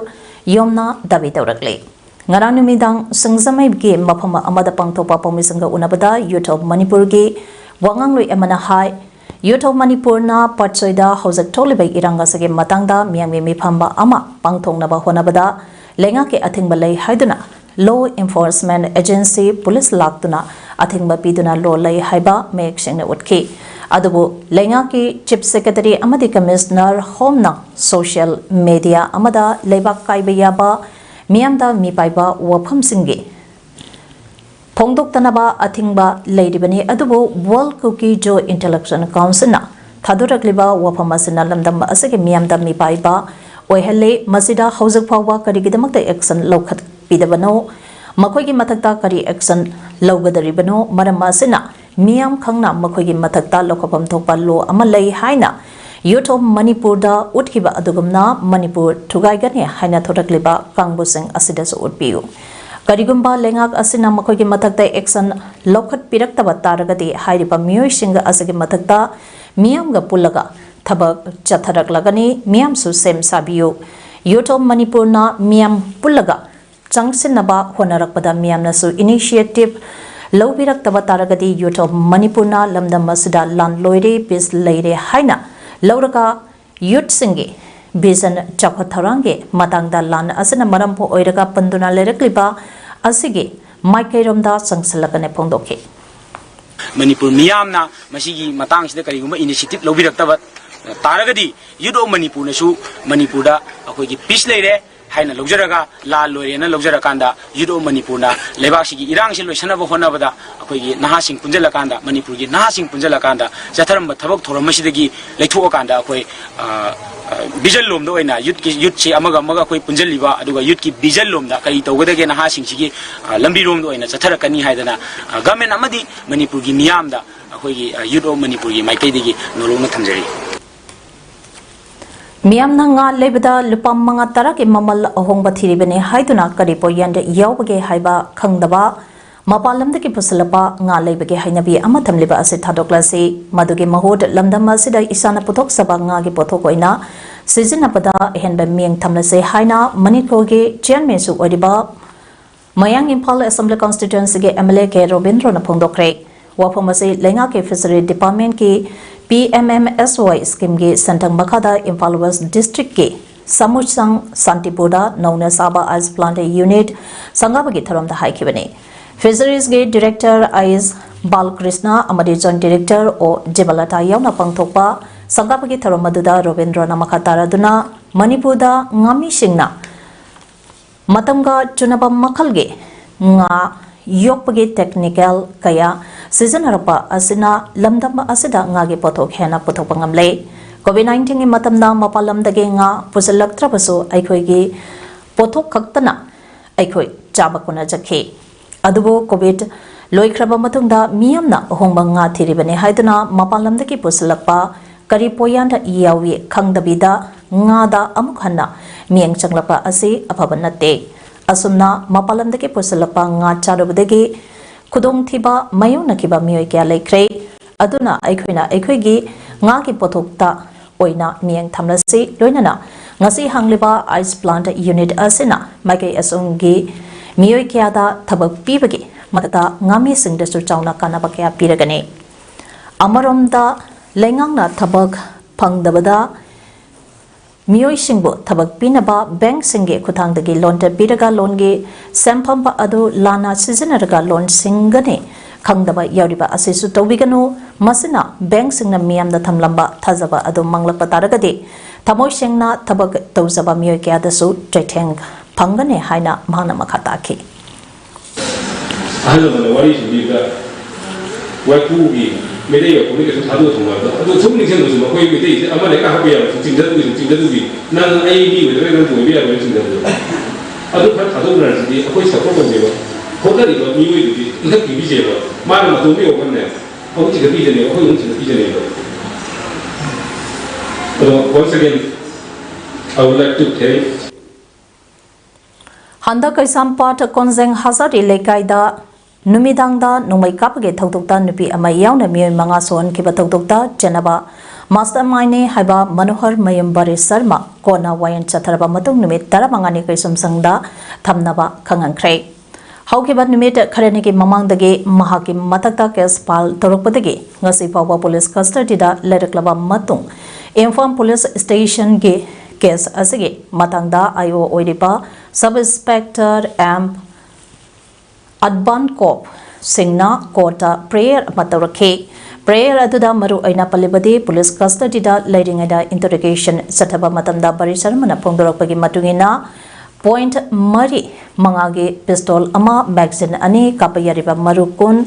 ꯌꯣꯝꯅ ꯗꯥꯕꯤ ꯇꯧꯔꯛꯂꯤ꯫ ꯉꯔꯥꯡ ꯅꯨꯃꯤꯗꯥꯡ ꯁꯤꯡꯖꯃꯩꯒꯤ ꯃꯐꯝ ꯑꯃꯗ ꯄꯥꯡꯊꯣꯛꯄ ꯄꯥꯎꯃꯤꯁꯤꯡꯒ ꯎꯅꯕꯗ Youth of Manipureꯒꯤ ꯋꯥꯉꯥꯡꯂꯣꯏ ꯑꯃꯅ ꯍꯥꯏ, Youth of Manipureꯅ ꯄꯥꯠꯁꯣꯏꯗ ꯍꯧꯖꯤꯛ ꯊꯣꯛꯂꯤꯕ ꯏꯔꯥꯡ ꯑꯁꯤꯒꯤ ꯃꯇꯥꯡꯗ ꯃꯤꯌꯥꯝꯒꯤ ꯃꯤꯐꯝ ꯑꯃ ꯄꯥꯡꯊꯣꯛꯅꯕ ꯍꯣꯠꯅꯕꯗ ꯂꯩꯉꯥꯛꯀꯤ ꯑꯊꯤꯡꯕ ꯂꯩ ꯍꯥꯏꯗꯨꯅ law enforcement agency ꯄꯨꯂꯤꯁ ꯂꯥꯛꯇꯨꯅ ꯑꯊꯤꯡꯕ ꯄꯤꯗꯨꯅ law ꯂꯩ ꯍꯥꯏꯕ ꯃꯌꯦꯛ ꯁꯦꯡꯅ ꯎꯠꯈꯤ꯫ ꯑꯗꯨꯕꯨ ꯂꯩꯉꯥꯛꯀꯤ Chief Secretary ꯑꯃꯗꯤ Commissioner Homeꯅ social media ꯑꯃꯗ ꯂꯩꯕꯥꯛ ꯀꯥꯏꯕ ꯌꯥꯕ, ꯃꯤꯌꯥꯝꯗ ꯃꯤꯄꯥꯏꯕ ꯋꯥꯐꯝꯁꯤꯡꯒꯤ ꯐꯣꯡꯗꯣꯛꯇꯅꯕ ꯑꯊꯤꯡꯕ ꯂꯩꯔꯤꯕꯅꯤ, ꯑꯗꯨꯕꯨ World Kuki Zo Intellectual Councilꯅ ꯊꯥꯗꯣꯔꯛꯂꯤꯕ ꯋꯥꯐꯝ ꯑꯁꯤꯅ ꯂꯝꯗꯝ ꯑꯁꯤꯒꯤ ꯃꯤꯌꯥꯝꯗ ꯃꯤꯄꯥꯏꯕ ꯑꯣꯏꯍꯜꯂꯤ꯫ ꯃꯁꯤꯗ ꯍꯧꯖꯤꯛ ꯐꯥꯎꯕ ꯀꯔꯤꯒꯤꯗꯃꯛꯇ action ꯂꯧꯈꯠꯄꯤꯗꯕꯅꯣ? ꯃꯈꯣꯏꯒꯤ ꯃꯊꯛꯇ ꯀꯔꯤ action ꯂꯧꯒꯗꯧꯔꯤꯕꯅꯣ? ꯃꯔꯝ ꯑꯁꯤꯅ ꯃꯤꯌꯥꯝ ꯈꯪꯅ ꯃꯈꯣꯏꯒꯤ ꯃꯊꯛꯇ ꯂꯧꯈꯠꯐꯝ ꯊꯣꯛꯄ law ꯑꯃ ꯂꯩ ꯍꯥꯏꯅ Youth of Manipurꯗ ꯎꯠꯈꯤꯕ ꯑꯗꯨꯒꯨꯝꯅ ꯃꯅꯤꯄꯨꯔ ꯊꯨꯒꯥꯏꯒꯅꯤ ꯍꯥꯏꯅ ꯊꯣꯔꯛꯂꯤꯕ ꯀꯥꯡꯕꯨꯁꯤꯡ ꯑꯁꯤꯗꯁꯨ ꯎꯠꯄꯤꯌꯨ꯫ ꯀꯔꯤꯒꯨꯝꯕ ꯂꯩꯉꯥꯛ ꯑꯁꯤꯅ ꯃꯈꯣꯏꯒꯤ ꯃꯊꯛꯇ action ꯂꯧꯈꯠꯄꯤꯔꯛꯇꯕ ꯇꯥꯔꯒꯗꯤ ꯍꯥꯏꯔꯤꯕ ꯃꯤꯑꯣꯏꯁꯤꯡ ꯑꯁꯤꯒꯤ ꯃꯊꯛꯇ ꯃꯤꯌꯥꯝꯒ ꯄꯨꯜꯂꯒ ꯊꯕꯛ ꯆꯠꯊꯔꯛꯂꯒꯅꯤ꯫ ꯃꯤꯌꯥꯝꯁꯨ ꯁꯦꯝ ꯁꯥꯕꯤꯌꯨ꯫ Youth of Manipureꯅ ꯃꯤꯌꯥꯝ ꯄꯨꯜꯂꯒ ꯆꯪꯁꯤꯟꯅꯕ ꯍꯣꯠꯅꯔꯛꯄꯗ ꯃꯤꯌꯥꯝꯅꯁꯨ initiative ꯂꯧꯕꯤꯔꯛꯇꯕ ꯇꯥꯔꯒꯗꯤ Youth of Manipurꯅ ꯂꯝꯗꯝ ꯑꯁꯤꯗ ꯂꯥꯟ ꯂꯣꯏꯔꯦ, peace ꯂꯩꯔꯦ ꯍꯥꯏꯅ ꯂꯧꯔꯒ youthꯁꯤꯡꯒꯤ vision, ꯆꯥꯎꯈꯠ ꯊꯧꯔꯥꯡꯒꯤ ꯃꯇꯥꯡꯗ ꯂꯥꯟ ꯑꯁꯤꯅ ꯃꯔꯝ ꯑꯣꯏꯔꯒ ꯄꯟꯗꯨꯅ ꯂꯩꯔꯛꯂꯤꯕ ꯑꯁꯤꯒꯤ ꯃꯥꯏꯀꯩꯔꯣꯝꯗ ꯆꯪꯁꯤꯜꯂꯛꯀꯅꯤ ꯐꯣꯡꯗꯣꯛꯈꯤ꯫ ꯃꯅꯤꯄꯨꯔ ꯃꯤꯌꯥꯝꯅ ꯃꯁꯤꯒꯤ ꯃꯇꯥꯡꯁꯤꯗ ꯀꯔꯤꯒꯨꯝꯕ initiative ꯂꯧꯕꯤꯔꯛꯇꯕ ꯇꯥꯔꯒꯗꯤ Youth of Manipurꯅꯁꯨ ꯃꯅꯤꯄꯨꯔꯗ ꯑꯩꯈꯣꯏꯒꯤ peace ꯂꯩꯔꯦ, ꯍꯥꯏꯅ ꯂꯧꯖꯔꯒ, ꯂꯥꯜ ꯂꯣꯏꯔꯦꯅ ꯂꯧꯖꯔꯀꯥꯟꯗ, Youth of Manipurꯅ ꯂꯩꯕꯥꯛꯁꯤꯒꯤ ꯏꯔꯥꯡꯁꯤ ꯂꯣꯏꯁꯤꯟꯅꯕ ꯍꯣꯠꯅꯕꯗ ꯑꯩꯈꯣꯏꯒꯤ ꯅꯍꯥꯁꯤꯡ ꯄꯨꯟꯁꯤꯜꯂꯀꯥꯟꯗ, ꯃꯅꯤꯄꯨꯔꯒꯤ ꯅꯍꯥꯁꯤꯡ ꯄꯨꯟꯁꯤꯜꯂꯀꯥꯟꯗ ꯆꯠꯊꯔꯝꯕ ꯊꯕꯛ ꯊꯧꯔꯝ ꯑꯁꯤꯗꯒꯤ ꯂꯩꯊꯣꯛꯑꯀꯥꯟꯗ, ꯑꯩꯈꯣꯏ, ꯑ, ꯑ, vision ꯂꯣꯝꯗ ꯑꯣꯏꯅ youthꯀꯤ, youthꯁꯤ ꯑꯃꯒ ꯑꯃꯒ ꯑꯩꯈꯣꯏ ꯄꯨꯟꯁꯤꯜꯂꯤꯕ, ꯑꯗꯨꯒ youthꯀꯤ vision ꯂꯣꯝꯗ ꯀꯔꯤ ꯇꯧꯒꯗꯒꯦ, ꯅꯍꯥꯁꯤꯡꯁꯤꯒꯤ, ꯑ, ꯂꯝꯕꯤꯔꯣꯝꯗ ꯑꯣꯏꯅ ꯆꯠꯊꯔꯛꯀꯅꯤ ꯍꯥꯏꯗꯅ, ꯑ, government ꯑꯃꯗꯤ ꯃꯅꯤꯄꯨꯔꯒꯤ ꯃꯤꯌꯥꯝꯗ ꯑꯩꯈꯣꯏꯒꯤ, ꯑ, Youth of Manipurꯒꯤ ꯃꯥꯏꯀꯩꯗꯒꯤ ꯅꯣꯂꯨꯛꯅ ꯊꯝꯖꯔꯤ꯫ ꯃꯤꯌꯥꯝꯅ ꯉꯥ ꯂꯩꯕꯗ ꯂꯨꯄꯥ ꯃꯉꯥ ꯇꯔꯥꯒꯤ ꯃꯃꯜ ꯑꯍꯣꯡꯕ ꯊꯤꯔꯤꯕꯅꯤ ꯍꯥꯏꯗꯨꯅ ꯀꯔꯤ ꯄꯣꯠꯌꯥꯟꯗ ꯌꯥꯎꯕꯒꯦ ꯍꯥꯏꯕ ꯈꯪꯗꯕ, ꯃꯄꯥꯟ ꯂꯝꯗꯒꯤ ꯄꯨꯁꯤꯜꯂꯛꯄ ꯉꯥ ꯂꯩꯕꯒꯤ ꯍꯩꯅꯕꯤ ꯑꯃ ꯊꯝꯂꯤꯕ ꯑꯁꯤ ꯊꯥꯗꯣꯛꯂꯁꯤ꯫ ꯃꯗꯨꯒꯤ ꯃꯍꯨꯠ ꯂꯝꯗꯝ ꯑꯁꯤꯗ ꯏꯁꯥꯅ ꯄꯨꯊꯣꯛꯆꯕ ꯉꯥꯒꯤ ꯄꯣꯠꯊꯣꯛ ꯑꯣꯏꯅ ꯁꯤꯖꯤꯟꯅꯕꯗ ꯑꯍꯦꯟꯕ ꯃꯤꯠꯌꯦꯡ ꯊꯝꯂꯁꯤ ꯍꯥꯏꯅ ꯃꯅꯤꯄꯨꯔꯒꯤ chairmanꯁꯨ ꯑꯣꯏꯔꯤꯕ ꯃꯌꯥꯡ ꯏꯝꯐꯥꯜ Assembly Constituencyꯒꯤ MLA ꯀꯦ ꯔꯣꯕꯤꯟꯗ꯭ꯔꯣꯅ ꯐꯣꯡꯗꯣꯛꯈ꯭ꯔꯦ꯫ ꯋꯥꯐꯝ ꯑꯁꯤ ꯂꯩꯉꯥꯛꯀꯤ Fishery Departmentꯀꯤ P M M S Y schemeꯒꯤ ꯁꯦꯟꯊꯪ ꯃꯈꯥꯗ ꯏꯝꯐꯥꯜ West Districtꯀꯤ ꯁꯥꯃꯨꯁꯪ ꯁꯥꯟꯇꯤꯄꯨꯔꯗ ꯅꯧꯅ ꯁꯥꯕ ice plant unit ꯁꯪꯒꯥꯕꯒꯤ ꯊꯧꯔꯝꯗ ꯍꯥꯏꯈꯤꯕꯅꯤ꯫ Fisheriesꯀꯤ Director ꯑꯥꯏ ꯑꯦꯁ ꯕꯥꯂꯀ꯭ꯔꯤꯁꯅ ꯑꯃꯗꯤ Joint Director ꯑꯣ ꯖꯤꯕꯂꯇꯥ ꯌꯥꯎꯅ ꯄꯥꯡꯊꯣꯛꯄ ꯁꯪꯒꯥꯕꯒꯤ ꯊꯧꯔꯝ ꯑꯗꯨꯗ ꯔꯣꯕꯤꯟꯗ꯭ꯔꯣꯅ ꯃꯈꯥ ꯇꯥꯔꯗꯨꯅ ꯃꯅꯤꯄꯨꯔꯗ ꯉꯥꯃꯤꯁꯤꯡꯅ ꯃꯇꯝꯒ ꯆꯨꯅꯕ ꯃꯈꯜꯒꯤ ꯉꯥ ꯌꯣꯛꯄꯒꯤ technical ꯀꯌꯥ ꯁꯤꯖꯤꯟꯅꯔꯛꯄ ꯑꯁꯤꯅ ꯂꯝꯗꯝ ꯑꯁꯤꯗ ꯉꯥꯒꯤ ꯄꯣꯠꯊꯣꯛ ꯍꯦꯟꯅ ꯄꯨꯊꯣꯛꯄ ꯉꯝꯂꯦ꯫ Covid nineteenꯒꯤ ꯃꯇꯝꯗ ꯃꯄꯥꯟ ꯂꯝꯗꯒꯤ ꯉꯥ ꯄꯨꯁꯤꯜꯂꯛꯇ꯭ꯔꯕꯁꯨ ꯑꯩꯈꯣꯏꯒꯤ ꯄꯣꯠꯊꯣꯛ ꯈꯛꯇꯅ ꯑꯩꯈꯣꯏ ꯆꯥꯕ ꯀꯣꯟꯅꯖꯈꯤ꯫ ꯑꯗꯨꯕꯨ Covid ꯂꯣꯏꯈ꯭ꯔꯕ ꯃꯇꯨꯡꯗ ꯃꯤꯌꯥꯝꯅ ꯑꯍꯣꯡꯕ ꯉꯥ ꯊꯤꯔꯤꯕꯅꯤ ꯍꯥꯏꯗꯨꯅ ꯃꯄꯥꯟ ꯂꯝꯗꯒꯤ ꯄꯨꯁꯤꯜꯂꯛꯄ ꯀꯔꯤ ꯄꯣꯠꯌꯥꯟꯗ ꯌꯥꯎꯏ ꯈꯪꯗꯕꯤꯗ ꯉꯥꯗ ꯑꯃꯨꯛ ꯍꯟꯅ ꯃꯤꯠꯌꯦꯡ ꯆꯪꯂꯛꯄ ꯑꯁꯤ ꯑꯐꯕ ꯅꯠꯇꯦ꯫ ꯑꯁꯨꯝꯅ ꯃꯄꯥꯟ ꯂꯝꯗꯒꯤ ꯄꯨꯁꯤꯜꯂꯛꯄ ꯉꯥ ꯆꯥꯔꯨꯕꯗꯒꯤ ꯈꯨꯗꯣꯡꯊꯤꯕ ꯃꯥꯌꯣꯛꯅꯈꯤꯕ ꯃꯤꯑꯣꯏ ꯀꯌꯥ ꯂꯩꯈ꯭ꯔꯦ꯫ ꯑꯗꯨꯅ ꯑꯩꯈꯣꯏꯅ ꯑꯩꯈꯣꯏꯒꯤ ꯉꯥꯒꯤ ꯄꯣꯠꯊꯣꯛꯇ ꯑꯣꯏꯅ ꯃꯤꯠꯌꯦꯡ ꯊꯝꯂꯁꯤ꯫ ꯂꯣꯏꯅꯅ ꯉꯁꯤ ꯍꯥꯡꯂꯤꯕ ice plant unit ꯑꯁꯤꯅ ꯃꯥꯏꯀꯩ ꯑꯁꯣꯝꯒꯤ ꯃꯤꯑꯣꯏ ꯀꯌꯥꯗ ꯊꯕꯛ ꯄꯤꯕꯒꯤ ꯃꯊꯛꯇ ꯉꯥꯃꯤꯁꯤꯡꯗꯁꯨ ꯆꯥꯎꯅ ꯀꯥꯟꯅꯕ ꯀꯌꯥ ꯄꯤꯔꯒꯅꯤ꯫ ꯑꯃꯔꯣꯝꯗ ꯂꯩꯉꯥꯛꯅ ꯊꯕꯛ ꯐꯪꯗꯕꯗ ꯃꯤꯑꯣꯏꯁꯤꯡꯕꯨ ꯊꯕꯛ ꯄꯤꯅꯕ bankꯁꯤꯡꯒꯤ ꯈꯨꯠꯊꯥꯡꯗꯒꯤ loan ꯄꯤꯔꯒ loanꯒꯤ ꯁꯦꯟꯐꯝ ꯑꯗꯨ ꯂꯥꯟꯅ ꯁꯤꯖꯤꯟꯅꯔꯒ loan ꯁꯤꯡꯒꯅꯤ ꯈꯪꯗꯕ ꯌꯥꯎꯔꯤꯕ ꯑꯁꯤꯁꯨ ꯇꯧꯕꯤꯒꯅꯨ꯫ ꯃꯁꯤꯅ ꯕꯦꯡꯁꯤꯡꯅ ꯃꯤꯌꯥꯝꯗ ꯊꯝꯂꯝꯕ ꯊꯥꯖꯕ ꯑꯗꯨ ꯃꯥꯡꯂꯛꯄ ꯇꯥꯔꯒꯗꯤ ꯊꯃꯣꯏ ꯁꯦꯡꯅ ꯊꯕꯛ ꯇꯧꯖꯕ ꯃꯤꯑꯣꯏ ꯀꯌꯥꯗꯁꯨ ꯆꯩꯊꯦꯡ ꯐꯪꯒꯅꯤ ꯍꯥꯏꯅ ꯃꯍꯥꯛꯅ ꯃꯈꯥ ꯇꯥꯈꯤ꯫ ꯑꯍꯜ ꯂꯃꯟꯅ ꯋꯥꯔꯤ ꯁꯨꯝꯕꯤꯕꯗ ꯋꯥꯏꯈꯨꯒꯤ ꯃꯩꯇꯩ ꯋꯥꯏꯈꯨꯅꯤ ꯀꯩꯁꯨ ꯊꯥꯗꯣꯛꯑ ꯊꯝꯃꯣꯏ ꯍꯥꯏꯕꯗꯣ, ꯑꯗꯨ ꯁꯨꯝ ꯅꯤꯡꯁꯤꯡꯕꯁꯨ ꯃꯈꯣꯏ ꯃꯩꯇꯩꯁꯦ ꯑꯃꯅ ꯍꯦꯛ ꯍꯥꯞꯄ ꯌꯥꯕ ꯁꯨꯝ ꯆꯤꯡꯊꯗꯨꯒꯤ ꯁꯨꯝ ꯆꯤꯡꯊꯗꯨꯒꯤ ꯅꯪ ꯑꯩ ꯃꯤ ꯑꯣꯏꯗ꯭ꯔꯒ ꯅꯪ ꯑꯣꯏꯕ ꯌꯥꯔꯣꯏꯅ ꯆꯤꯡꯊꯕꯗꯣ꯫ ꯑꯗꯨ ꯈꯔ ꯊꯥꯗꯣꯛꯅꯔꯁꯤꯗꯤ ꯑꯩꯈꯣꯏ ꯁꯞꯄꯣꯔꯠ ꯇꯧꯖꯦꯕ, ꯍꯣꯠꯅꯔꯤꯕ ꯃꯤꯑꯣꯏꯗꯨꯗꯤ ꯏꯟꯊꯛ ꯄꯤꯕꯤꯁꯦꯕ꯫ ꯃꯥꯅ ꯃꯇꯣꯝꯇ ꯌꯧꯕꯅꯦ ꯑꯃꯨꯛ ꯆꯤꯡꯈꯠꯄꯤꯖꯅꯦꯕ, ꯑꯩꯈꯣꯏ ꯑꯃꯨꯛ ꯆꯤꯡꯈꯠꯄꯤꯖꯅꯦꯕ꯫ ꯑꯗꯣ once again I would like to thank ꯍꯟꯗꯛ ꯀꯩꯁꯥꯝꯄꯥꯠ ꯀꯣꯟꯖꯦꯡ ꯍꯖꯥꯔꯤ ꯂꯩꯀꯥꯏꯗ ꯅꯨꯃꯤꯗꯥꯡꯗ ꯅꯣꯡꯃꯩ ꯀꯥꯞꯄꯒꯤ ꯊꯧꯗꯣꯛꯇ ꯅꯨꯄꯤ ꯑꯃ ꯌꯥꯎꯅ ꯃꯤꯑꯣꯏ ꯃꯉꯥ ꯁꯣꯛꯍꯟꯈꯤꯕ ꯊꯧꯗꯣꯛꯇ ꯆꯦꯟꯅꯕ mastermindꯅꯤ ꯍꯥꯏꯕ ꯃꯅꯣꯍꯔ ꯃꯌꯨꯝ ꯕꯔꯤ ꯁꯔꯃ ꯀꯣꯟꯅ ꯋꯥꯌꯦꯜ ꯆꯠꯊꯔꯕ ꯃꯇꯨꯡ ꯅꯨꯃꯤꯠ ꯇꯔꯥꯃꯉꯥꯅꯤ ꯀꯩꯁꯨꯝꯁꯪꯗ ꯊꯝꯅꯕ ꯈꯪꯍꯟꯈ꯭ꯔꯦ꯫ ꯍꯧꯈꯤꯕ ꯅꯨꯃꯤꯠ ꯈꯔꯅꯤꯒꯤ ꯃꯃꯥꯡꯗꯒꯤ ꯃꯍꯥꯛꯀꯤ ꯃꯊꯛꯇ case file ꯇꯧꯔꯛꯄꯗꯒꯤ ꯉꯁꯤ ꯐꯥꯎꯕ police custodyꯗ ꯂꯩꯔꯛꯂꯕ ꯃꯇꯨꯡ ꯏꯝꯐꯥꯜ police stationꯒꯤ case ꯑꯁꯤꯒꯤ ꯃꯇꯥꯡꯗ IO ꯑꯣꯏꯔꯤꯕ sub inspector M ꯑꯠꯕꯥꯟ ꯀꯣꯞ ꯁꯤꯡꯅ courtꯇ prayer ꯑꯃ ꯇꯧꯔꯛꯈꯤ꯫ Prayer ꯑꯗꯨꯗ ꯃꯔꯨ ꯑꯣꯏꯅ ꯄꯜꯂꯤꯕꯗꯤ police custodyꯗ ꯂꯩꯔꯤꯉꯩꯗ interrogation ꯆꯠꯊꯕ ꯃꯇꯝꯗ ꯕꯔꯤ ꯁꯔꯃꯅ ꯐꯣꯡꯗꯣꯔꯛꯄꯒꯤ ꯃꯇꯨꯡ ꯏꯟꯅ point ꯃꯔꯤ ꯃꯉꯥꯒꯤ pistol ꯑꯃ, magazine ꯑꯅꯤ, ꯀꯥꯞꯄ ꯌꯥꯔꯤꯕ ꯃꯔꯨ ꯀꯨꯟ,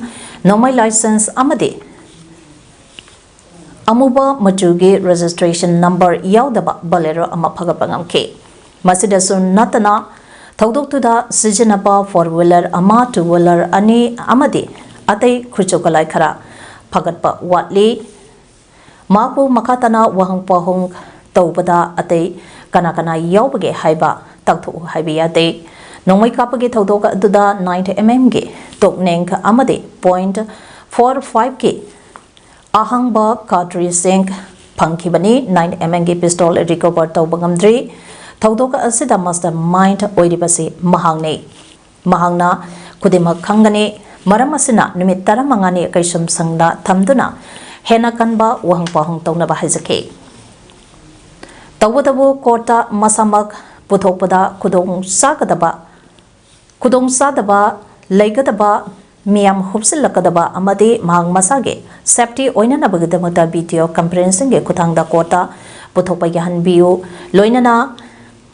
ꯅꯣꯡꯃꯩ license ꯑꯃꯗꯤ ꯑꯃꯨꯕ ꯃꯆꯨꯒꯤ registration number ꯌꯥꯎꯗꯕ Bolero ꯑꯃ ꯐꯒꯠꯄ ꯉꯝꯈꯤ꯫ ꯃꯁꯤꯗꯁꯨ ꯅꯠꯇꯅ ꯊꯧꯗꯣꯛꯇꯨꯗ ꯁꯤꯖꯤꯟꯅꯕ four wheeler ꯑꯃ, two wheeler ꯑꯅꯤ ꯑꯃꯗꯤ ꯑꯇꯩ ꯈꯨꯠꯁꯨ ꯈꯨꯠꯂꯥꯏ ꯈꯔ ꯐꯒꯠꯄ ꯋꯥꯠꯂꯤ꯫ ꯃꯍꯥꯛꯄꯨ ꯃꯈꯥ ꯇꯥꯅ ꯋꯥꯍꯪ ꯄꯥꯎꯍꯪ ꯇꯧꯕꯗ ꯑꯇꯩ ꯀꯅꯥ ꯀꯅꯥ ꯌꯥꯎꯕꯒꯦ ꯍꯥꯏꯕ ꯇꯥꯛꯊꯣꯛꯎ ꯍꯥꯏꯕ ꯌꯥꯗꯦ꯫ ꯅꯣꯡꯃꯩ ꯀꯥꯞꯄꯒꯤ ꯊꯧꯗꯣꯛ ꯑꯗꯨꯗ nine mmꯒꯤ ꯇꯣꯛꯅꯦꯡ ꯑꯃꯗꯤ point four fiveꯀꯤ ꯑꯍꯥꯡꯕ cartridgeꯁꯤꯡ ꯐꯪꯈꯤꯕꯅꯤ꯫ Nine mmꯒꯤ pistol recover ꯇꯧꯕ ꯉꯝꯗ꯭ꯔꯤ꯫ ꯊꯧꯗꯣꯛ ꯑꯁꯤꯗ mastermind ꯑꯣꯏꯔꯤꯕꯁꯤ ꯃꯍꯥꯛꯅꯤ꯫ ꯃꯍꯥꯛꯅ ꯈꯨꯗꯤꯡꯃꯛ ꯈꯪꯒꯅꯤ꯫ ꯃꯔꯝ ꯑꯁꯤꯅ ꯅꯨꯃꯤꯠ ꯇꯔꯥꯃꯉꯥꯅꯤ ꯀꯩꯁꯨꯝꯁꯪꯗ ꯊꯝꯗꯨꯅ ꯍꯦꯟꯅ ꯀꯟꯕ ꯋꯥꯍꯪ ꯄꯥꯎꯍꯪ ꯇꯧꯅꯕ ꯍꯥꯏꯖꯈꯤ꯫ ꯇꯧꯕꯇꯕꯨ courtꯇ ꯃꯁꯥꯃꯛ ꯄꯨꯊꯣꯛꯄꯗ ꯈꯨꯗꯣꯡ ꯆꯥꯒꯗꯕ, ꯈꯨꯗꯣꯡ ꯆꯥꯗꯕ ꯂꯩꯒꯗꯕ ꯃꯤꯌꯥꯝ ꯍꯨꯞꯆꯤꯜꯂꯛꯀꯗꯕ ꯑꯃꯗꯤ ꯃꯍꯥꯛ ꯃꯁꯥꯒꯤ safety ꯑꯣꯏꯅꯅꯕꯒꯤꯗꯃꯛꯇ video conferencingꯒꯤ ꯈꯨꯠꯊꯥꯡꯗ courtꯇ ꯄꯨꯊꯣꯛꯄ ꯌꯥꯍꯟꯕꯤꯌꯨ꯫ ꯂꯣꯏꯅꯅ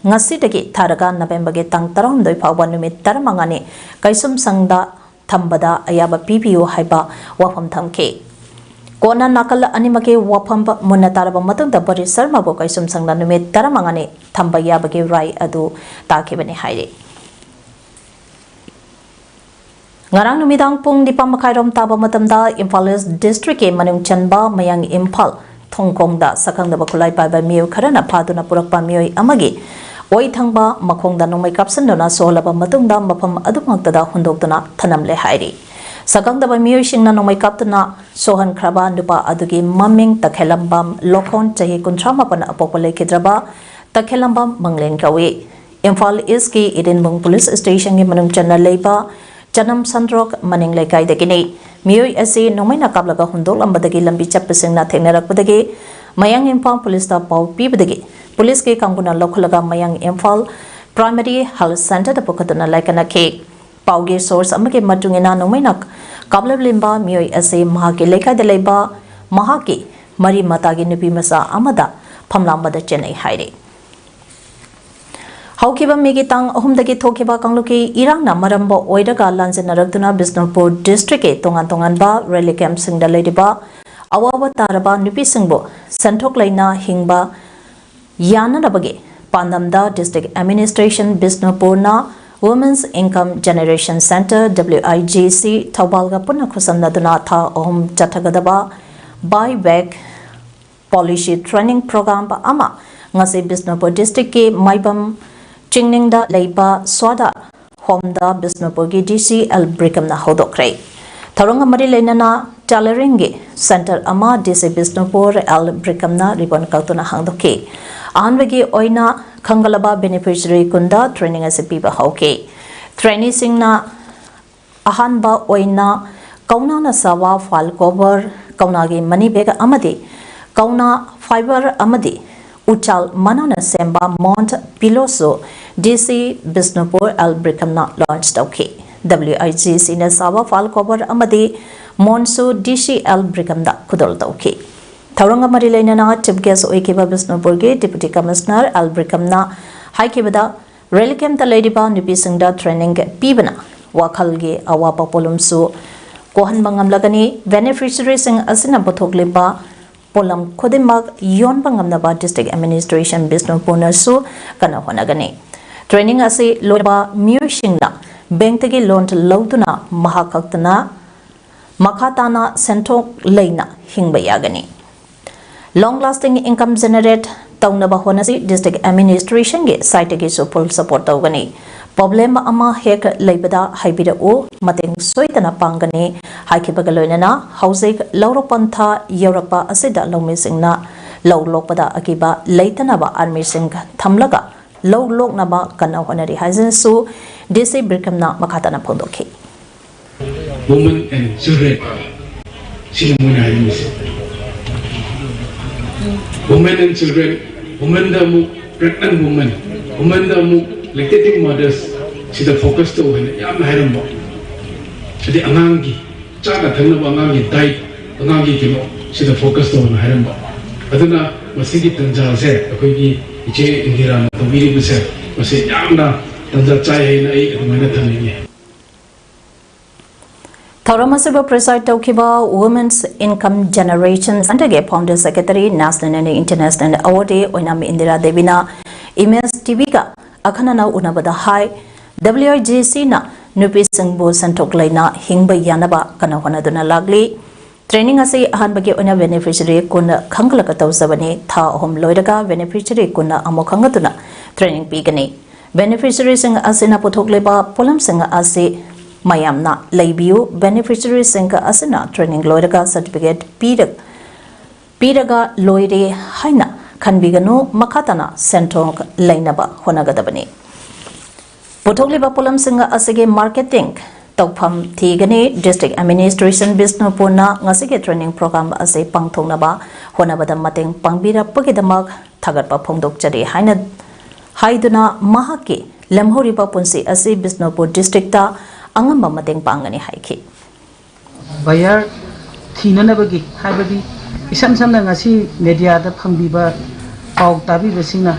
ꯉꯁꯤꯗꯒꯤ ꯊꯥꯔꯒ Novemberꯒꯤ ꯇꯥꯡ ꯇꯔꯥꯍꯨꯝꯗꯣꯏ ꯐꯥꯎꯕ ꯅꯨꯃꯤꯠ ꯇꯔꯥꯃꯉꯥꯅꯤ ꯀꯩꯁꯨꯝꯁꯪꯗ ꯊꯝꯕꯗ ꯑꯌꯥꯕ ꯄꯤꯕꯤꯌꯨ ꯍꯥꯏꯕ ꯋꯥꯐꯝ ꯊꯝꯈꯤ꯫ Courtꯅ ꯅꯥꯀꯜ ꯑꯅꯤꯃꯛꯀꯤ ꯋꯥꯐꯝ ꯃꯨꯟꯅ ꯇꯥꯔꯕ ꯃꯇꯨꯡꯗ ꯕꯣꯔꯤꯁ ꯁꯔꯃꯕꯨ ꯀꯩꯁꯨꯝꯁꯪꯗ ꯅꯨꯃꯤꯠ ꯇꯔꯥꯃꯉꯥꯅꯤ ꯊꯝꯕ ꯌꯥꯕꯒꯤ right ꯑꯗꯨ ꯇꯥꯈꯤꯕꯅꯤ ꯍꯥꯏꯔꯤ꯫ ꯉꯔꯥꯡ ꯅꯨꯃꯤꯗꯥꯡ ꯄꯨꯡ ꯅꯤꯄꯥꯟ ꯃꯈꯥꯏꯔꯣꯝ ꯇꯥꯕ ꯃꯇꯝꯗ ꯏꯝꯐꯥꯜ ꯏꯁ ꯗꯤꯁꯇ꯭ꯔꯤꯛꯀꯤ ꯃꯅꯨꯡ ꯆꯟꯕ ꯃꯌꯥꯡ ꯏꯝꯐꯥꯜ ꯊꯣꯡꯈꯣꯡꯗ ꯁꯛꯈꯪꯗꯕ ꯈꯨꯠꯂꯥꯏ ꯄꯥꯏꯕ ꯃꯤꯑꯣꯏ ꯈꯔꯅ ꯐꯥꯗꯨꯅ ꯄꯨꯔꯛꯄ ꯃꯤꯑꯣꯏ ꯑꯃꯒꯤ ꯑꯣꯏ ꯊꯪꯕ ꯃꯈꯣꯡꯗ ꯅꯣꯡꯃꯩ ꯀꯥꯞꯁꯤꯟꯗꯨꯅ ꯁꯣꯛꯍꯜꯂꯕ ꯃꯇꯨꯡꯗ ꯃꯐꯝ ꯑꯗꯨꯃꯛꯇꯗ ꯍꯨꯟꯗꯣꯛꯇꯨꯅ ꯊꯅꯝꯂꯦ ꯍꯥꯏꯔꯤ꯫ ꯁꯛꯈꯪꯗꯕ ꯃꯤꯑꯣꯏꯁꯤꯡꯅ ꯅꯣꯡꯃꯩ ꯀꯥꯞꯇꯨꯅ ꯁꯣꯛꯍꯟꯈ꯭ꯔꯕ ꯅꯨꯄꯥ ꯑꯗꯨꯒꯤ ꯃꯃꯤꯡ ꯇꯈꯦꯂꯝꯕꯝ ꯂꯣꯈꯣꯟ, ꯆꯍꯤ ꯀꯨꯟꯊ꯭ꯔꯥ ꯃꯥꯄꯟ, ꯑꯄꯣꯛꯄ ꯂꯩꯈꯤꯗ꯭ꯔꯕ ꯇꯈꯦꯂꯝꯕꯝ ꯃꯪꯂꯦꯟ ꯀꯧꯏ꯫ ꯏꯝꯐꯥꯜ ꯏꯁꯀꯤ ꯏꯔꯤꯟꯕꯨꯡ ꯄꯨꯂꯤꯁ ꯁ꯭ꯇꯦꯁꯟꯒꯤ ꯃꯅꯨꯡ ꯆꯟꯅ ꯂꯩꯕ ꯆꯅꯝ ꯁꯟꯗ꯭ꯔꯣꯛ ꯃꯅꯤꯡ ꯂꯩꯀꯥꯏꯗꯒꯤꯅꯤ꯫ ꯃꯤꯑꯣꯏ ꯑꯁꯤ ꯅꯣꯡꯃꯩꯅ ꯀꯥꯞꯂꯒ ꯍꯨꯟꯗꯣꯛꯂꯝꯕꯗꯒꯤ ꯂꯝꯕꯤ ꯆꯠꯄꯁꯤꯡꯅ ꯊꯦꯡꯅꯔꯛꯄꯗꯒꯤ ꯃꯌꯥꯡ ꯏꯝꯐꯥꯜ ꯄꯨꯂꯤꯁꯇ ꯄꯥꯎ ꯄꯤꯕꯗꯒꯤ ꯄꯨꯂꯤꯁꯀꯤ ꯀꯥꯡꯕꯨꯅ ꯂꯧꯈꯠꯂꯒ ꯃꯌꯥꯡ ꯏꯝꯐꯥꯜ ꯄ꯭ꯔꯥꯏꯃꯔꯤ ꯍꯦꯜꯊ ꯁꯦꯟꯇꯔꯗ ꯄꯨꯈꯠꯇꯨꯅ ꯂꯥꯏꯀꯠꯅꯈꯤ꯫ ꯄꯥꯎꯒꯤ ꯁꯣꯔꯁ ꯑꯃꯒꯤ ꯃꯇꯨꯡ ꯏꯟꯅ ꯅꯣꯡꯃꯩꯅ ꯀꯥꯞꯂꯝꯂꯤꯕ ꯃꯤꯑꯣꯏ ꯑꯁꯤ ꯃꯍꯥꯛꯀꯤ ꯂꯩꯀꯥꯏꯗ ꯂꯩꯕ ꯃꯍꯥꯛꯀꯤ ꯃꯔꯤ ꯃꯇꯥꯒꯤ ꯅꯨꯄꯤ ꯃꯆꯥ ꯑꯃꯗ ꯐꯝꯂꯥꯡꯕꯗ ꯆꯦꯟꯅꯩ ꯍꯥꯏꯔꯤ꯫ ꯍꯧꯈꯤꯕ ꯃꯦꯒꯤ ꯇꯥꯡ ꯑꯍꯨꯝꯗꯒꯤ ꯊꯣꯛꯈꯤꯕ ꯀꯥꯡꯂꯨꯞꯀꯤ ꯏꯔꯥꯡꯅ ꯃꯔꯝ ꯑꯣꯏꯔꯒ ꯂꯥꯟꯖꯦꯟꯅꯔꯛꯇꯨꯅ ꯕꯤꯁꯅꯨꯄꯨꯔ ꯗꯤꯁꯇ꯭ꯔꯤꯛꯀꯤ ꯇꯣꯉꯥꯟ ꯇꯣꯉꯥꯟꯕ ꯔꯤꯂꯤꯐ ꯀꯦꯝꯞꯁꯤꯡꯗ ꯂꯩꯔꯤꯕ ꯑꯋꯥꯕ ꯇꯥꯔꯕ ꯅꯨꯄꯤꯁꯤꯡꯕꯨ ꯁꯦꯟꯊꯣꯛ ꯂꯩꯅ ꯍꯤꯡꯕ ꯌꯥꯅꯅꯕꯒꯤ ꯄꯥꯟꯗꯝꯗ ꯗꯤꯁꯇ꯭ꯔꯤꯛ ꯑꯦꯗꯃꯤꯅꯤꯁꯇ꯭ꯔꯦꯁꯟ ꯕꯤꯁꯅꯨꯄꯨꯔꯅ Women's Income Generation Centre, W I G C, ꯊꯧꯕꯥꯜꯒ ꯄꯨꯟꯅ ꯈꯨꯠꯁꯝꯅꯗꯨꯅ ꯊꯥ ꯑꯍꯨꯝ ꯆꯠꯊꯒꯗꯕ buy back policy training program ꯑꯃ ꯉꯁꯤ ꯕꯤꯁꯅꯨꯄꯨꯔ ꯗꯤꯁꯇ꯭ꯔꯤꯛꯀꯤ ꯃꯥꯏꯕꯝ ꯆꯤꯡꯅꯤꯡꯗ ꯂꯩꯕ ꯁ꯭ꯋꯥꯗꯥ ꯍꯣꯝꯗ ꯕꯤꯁꯅꯨꯄꯨꯔꯒꯤ D C L ꯕ꯭ꯔꯤꯀꯝꯅ ꯍꯧꯗꯣꯛꯈ꯭ꯔꯦ꯫ ꯊꯧꯔꯝꯒ ꯃꯔꯤ ꯂꯩꯅꯅ tailoringꯒꯤ centre ꯑꯃ D C Bishnupur L ꯕ꯭ꯔꯤꯀꯝꯅ ribbon ꯀꯛꯇꯨꯅ ꯍꯥꯡꯗꯣꯛꯈꯤ꯫ ꯑꯍꯥꯟꯕꯒꯤ ꯑꯣꯏꯅ ꯈꯟꯒꯠꯂꯕ beneficiary ꯀꯨꯟꯗ training ꯑꯁꯤ ꯄꯤꯕ ꯍꯧꯈꯤ꯫ Traineeꯁꯤꯡꯅ ꯑꯍꯥꯟꯕ ꯑꯣꯏꯅ ꯀꯧꯅꯥꯅ ꯁꯥꯕ file cover, ꯀꯧꯅꯥꯒꯤ money bag ꯑꯃꯗꯤ ꯀꯧꯅꯥ fibre ꯑꯃꯗꯤ ꯎꯆꯥꯜ ꯃꯅꯥꯅ ꯁꯦꯝꯕ ꯃꯣꯟꯠ ꯄꯤꯂꯣꯁꯨ D C Bishnupur L ꯕ꯭ꯔꯤꯀꯝꯅ launch ꯇꯧꯈꯤ꯫ W I G Cꯅ ꯁꯥꯕ file cover ꯑꯃꯗꯤ ꯃꯣꯟꯁꯨ D C L ꯕ꯭ꯔꯤꯀꯝꯗ ꯈꯨꯗꯣꯜ ꯇꯧꯈꯤ꯫ ꯊꯧꯔꯝꯒ ꯃꯔꯤ ꯂꯩꯅꯅ chief guest ꯑꯣꯏꯈꯤꯕ ꯕꯤꯁꯅꯨꯄꯨꯔꯒꯤ Deputy Commissioner L ꯕ꯭ꯔꯤꯀꯝꯅ ꯍꯥꯏꯈꯤꯕꯗ, relief campꯇ ꯂꯩꯔꯤꯕ ꯅꯨꯄꯤꯁꯤꯡꯗ training ꯄꯤꯕꯅ ꯋꯥꯈꯜꯒꯤ ꯑꯋꯥꯕ ꯄꯣꯠꯂꯨꯝꯁꯨ ꯀꯣꯛꯍꯟꯕ ꯉꯝꯂꯒꯅꯤ꯫ Beneficiaryꯁꯤꯡ ꯑꯁꯤꯅ ꯄꯨꯊꯣꯛꯂꯤꯕ ꯄꯣꯠꯂꯝ ꯈꯨꯗꯤꯡꯃꯛ ꯌꯣꯟꯕ ꯉꯝꯅꯕ District Administration ꯕꯤꯁꯅꯨꯄꯨꯔꯅꯁꯨ ꯀꯟꯅ ꯍꯣꯠꯅꯒꯅꯤ꯫ Training ꯑꯁꯤ ꯂꯣꯏꯔꯕ ꯃꯤꯑꯣꯏꯁꯤꯡꯅ bankꯇꯒꯤ loan ꯂꯧꯗꯨꯅ ꯃꯍꯥꯛ ꯈꯛꯇꯅ ꯃꯈꯥ ꯇꯥꯅ ꯁꯦꯟꯊꯣꯛ ꯂꯩꯅ ꯍꯤꯡꯕ ꯌꯥꯒꯅꯤ꯫ Long lasting income generate ꯇꯧꯅꯕ ꯍꯣꯠꯅꯁꯤ꯫ District Administrationꯒꯤ sideꯇꯒꯤꯁꯨ full support ꯇꯧꯒꯅꯤ꯫ Problem ꯑꯃ ꯍꯦꯛ ꯂꯩꯕꯗ ꯍꯥꯏꯕꯤꯔꯛꯎ, ꯃꯇꯦꯡ ꯁꯣꯏꯗꯅ ꯄꯥꯡꯒꯅꯤ ꯍꯥꯏꯈꯤꯕꯒ ꯂꯣꯏꯅꯅ ꯍꯧꯖꯤꯛ ꯂꯧꯔꯣꯛ ꯄꯟꯊꯥ ꯌꯧꯔꯛꯄ ꯑꯁꯤꯗ ꯂꯧꯃꯤꯁꯤꯡꯅ ꯂꯧ ꯂꯣꯛꯄꯗ ꯑꯀꯤꯕ ꯂꯩꯇꯅꯕ armyꯁꯤꯡ ꯊꯝꯂꯒ ꯂꯧ ꯂꯣꯛꯅꯕ ꯀꯟꯅ ꯍꯣꯠꯅꯔꯤ ꯍꯥꯏꯅꯁꯨ D C ꯕ꯭ꯔꯤꯀꯝꯅ ꯃꯈꯥ ꯇꯥꯅ ꯐꯣꯡꯗꯣꯛꯈꯤ꯫ Women and children ꯁꯤꯅꯤ ꯃꯣꯏꯅ ꯍꯥꯏꯅꯤꯡꯉꯤꯁꯦ꯫ Women and children, womenꯗ ꯑꯃꯨꯛ pregnant women, womenꯗ ꯑꯃꯨꯛ lactating mothers ꯁꯤꯗ focus ꯇꯧ ꯍꯥꯏꯅ ꯌꯥꯝꯅ ꯍꯥꯏꯔꯝꯕ꯫ ꯑꯗꯩ ꯑꯉꯥꯡꯒꯤ ꯆꯥꯅ ꯊꯛꯅꯕ, ꯑꯉꯥꯡꯒꯤ diet, ꯑꯉꯥꯡꯒꯤ ꯀꯩꯅꯣ ꯁꯤꯗ focus ꯇꯧꯅ ꯍꯥꯏꯔꯝꯕ꯫ ꯑꯗꯨꯅ ꯃꯁꯤꯒꯤ ꯇꯟꯖꯥꯁꯦ ꯑꯩꯈꯣꯏꯒꯤ ꯏꯆꯦ ꯏꯟꯗꯤꯔꯥꯅ ꯇꯧꯕꯤꯔꯤꯕꯁꯦ ꯃꯁꯤ ꯌꯥꯝꯅ ꯇꯟꯖꯥ ꯆꯥꯏ ꯍꯥꯏꯅ ꯑꯩ ꯑꯗꯨꯃꯥꯏꯅ ꯊꯝꯅꯤꯡꯉꯤ꯫ ꯊꯧꯔꯝ ꯑꯁꯤꯕꯨ preside ꯇꯧꯈꯤꯕ Women's Income Generation Centreꯒꯤ founder secretary, national and international awardee Oinam Indira ꯗꯦꯕꯤꯅ Image TVꯒ ꯑꯈꯟꯅꯅ ꯎꯅꯕꯗ ꯍꯥꯏ, W I G Cꯅ ꯅꯨꯄꯤꯁꯤꯡꯕꯨ ꯁꯦꯟꯊꯣꯛ ꯂꯩꯅ ꯍꯤꯡꯕ ꯌꯥꯅꯕ ꯀꯟꯅ ꯍꯣꯠꯅꯗꯨꯅ ꯂꯥꯛꯂꯤ꯫ Training ꯑꯁꯤ ꯑꯍꯥꯟꯕꯒꯤ ꯑꯣꯏꯅ beneficiary ꯀꯨꯟ ꯈꯟꯒꯠꯂꯒ ꯇꯧꯖꯕꯅꯤ꯫ ꯊꯥ ꯑꯍꯨꯝ ꯂꯣꯏꯔꯒ beneficiary ꯀꯨꯟ ꯑꯃꯨꯛ ꯈꯟꯒꯠꯇꯨꯅ training ꯄꯤꯒꯅꯤ꯫ Beneficiaryꯁꯤꯡ ꯑꯁꯤꯅ ꯄꯨꯊꯣꯛꯂꯤꯕ ꯄꯣꯠꯂꯝꯁꯤꯡ ꯑꯁꯤ ꯃꯌꯥꯝꯅ ꯂꯩꯕꯤꯌꯨ꯫ Beneficiaryꯁꯤꯡ ꯑꯁꯤꯅ training ꯂꯣꯏꯔꯒ certificate ꯄꯤꯔ-, ꯄꯤꯔꯒ ꯂꯣꯏꯔꯦ ꯍꯥꯏꯅ ꯈꯟꯕꯤꯒꯅꯨ, ꯃꯈꯥ ꯇꯥꯅ ꯁꯦꯟꯊꯣꯛ ꯂꯩꯅꯕ ꯍꯣꯠꯅꯒꯗꯕꯅꯤ꯫ ꯄꯨꯊꯣꯛꯂꯤꯕ ꯄꯣꯠꯂꯝꯁꯤꯡ ꯑꯁꯤꯒꯤ marketing ꯇꯧꯐꯝ ꯊꯤꯒꯅꯤ꯫ District Administration ꯕꯤꯁꯅꯨꯄꯨꯔꯅ ꯉꯁꯤꯒꯤ training program ꯑꯁꯤ ꯄꯥꯡꯊꯣꯛꯅꯕ ꯍꯣꯠꯅꯕꯗ ꯃꯇꯦꯡ ꯄꯥꯡꯕꯤꯔꯛꯄꯒꯤꯗꯃꯛ ꯊꯥꯒꯠꯄ ꯐꯣꯡꯗꯣꯛꯆꯔꯤ ꯍꯥꯏꯅ ꯍꯥꯏꯗꯨꯅ ꯃꯍꯥꯛꯀꯤ ꯂꯦꯝꯍꯧꯔꯤꯕ ꯄꯨꯟꯁꯤ ꯑꯁꯤ ꯕꯤꯁꯅꯨꯄꯨꯔ districtꯇ ꯑꯉꯝꯕ ꯃꯇꯦꯡ ꯄꯥꯡꯒꯅꯤ ꯍꯥꯏꯈꯤ꯫ ꯕꯌꯔ ꯊꯤꯅꯅꯕꯒꯤ, ꯍꯥꯏꯕꯗꯤ ꯏꯁꯝ ꯁꯝꯅ ꯉꯁꯤ ꯃꯦꯗꯤꯌꯥꯗ ꯐꯪꯕꯤꯕ ꯄꯥꯎ ꯇꯥꯕꯤꯕꯁꯤꯡꯅ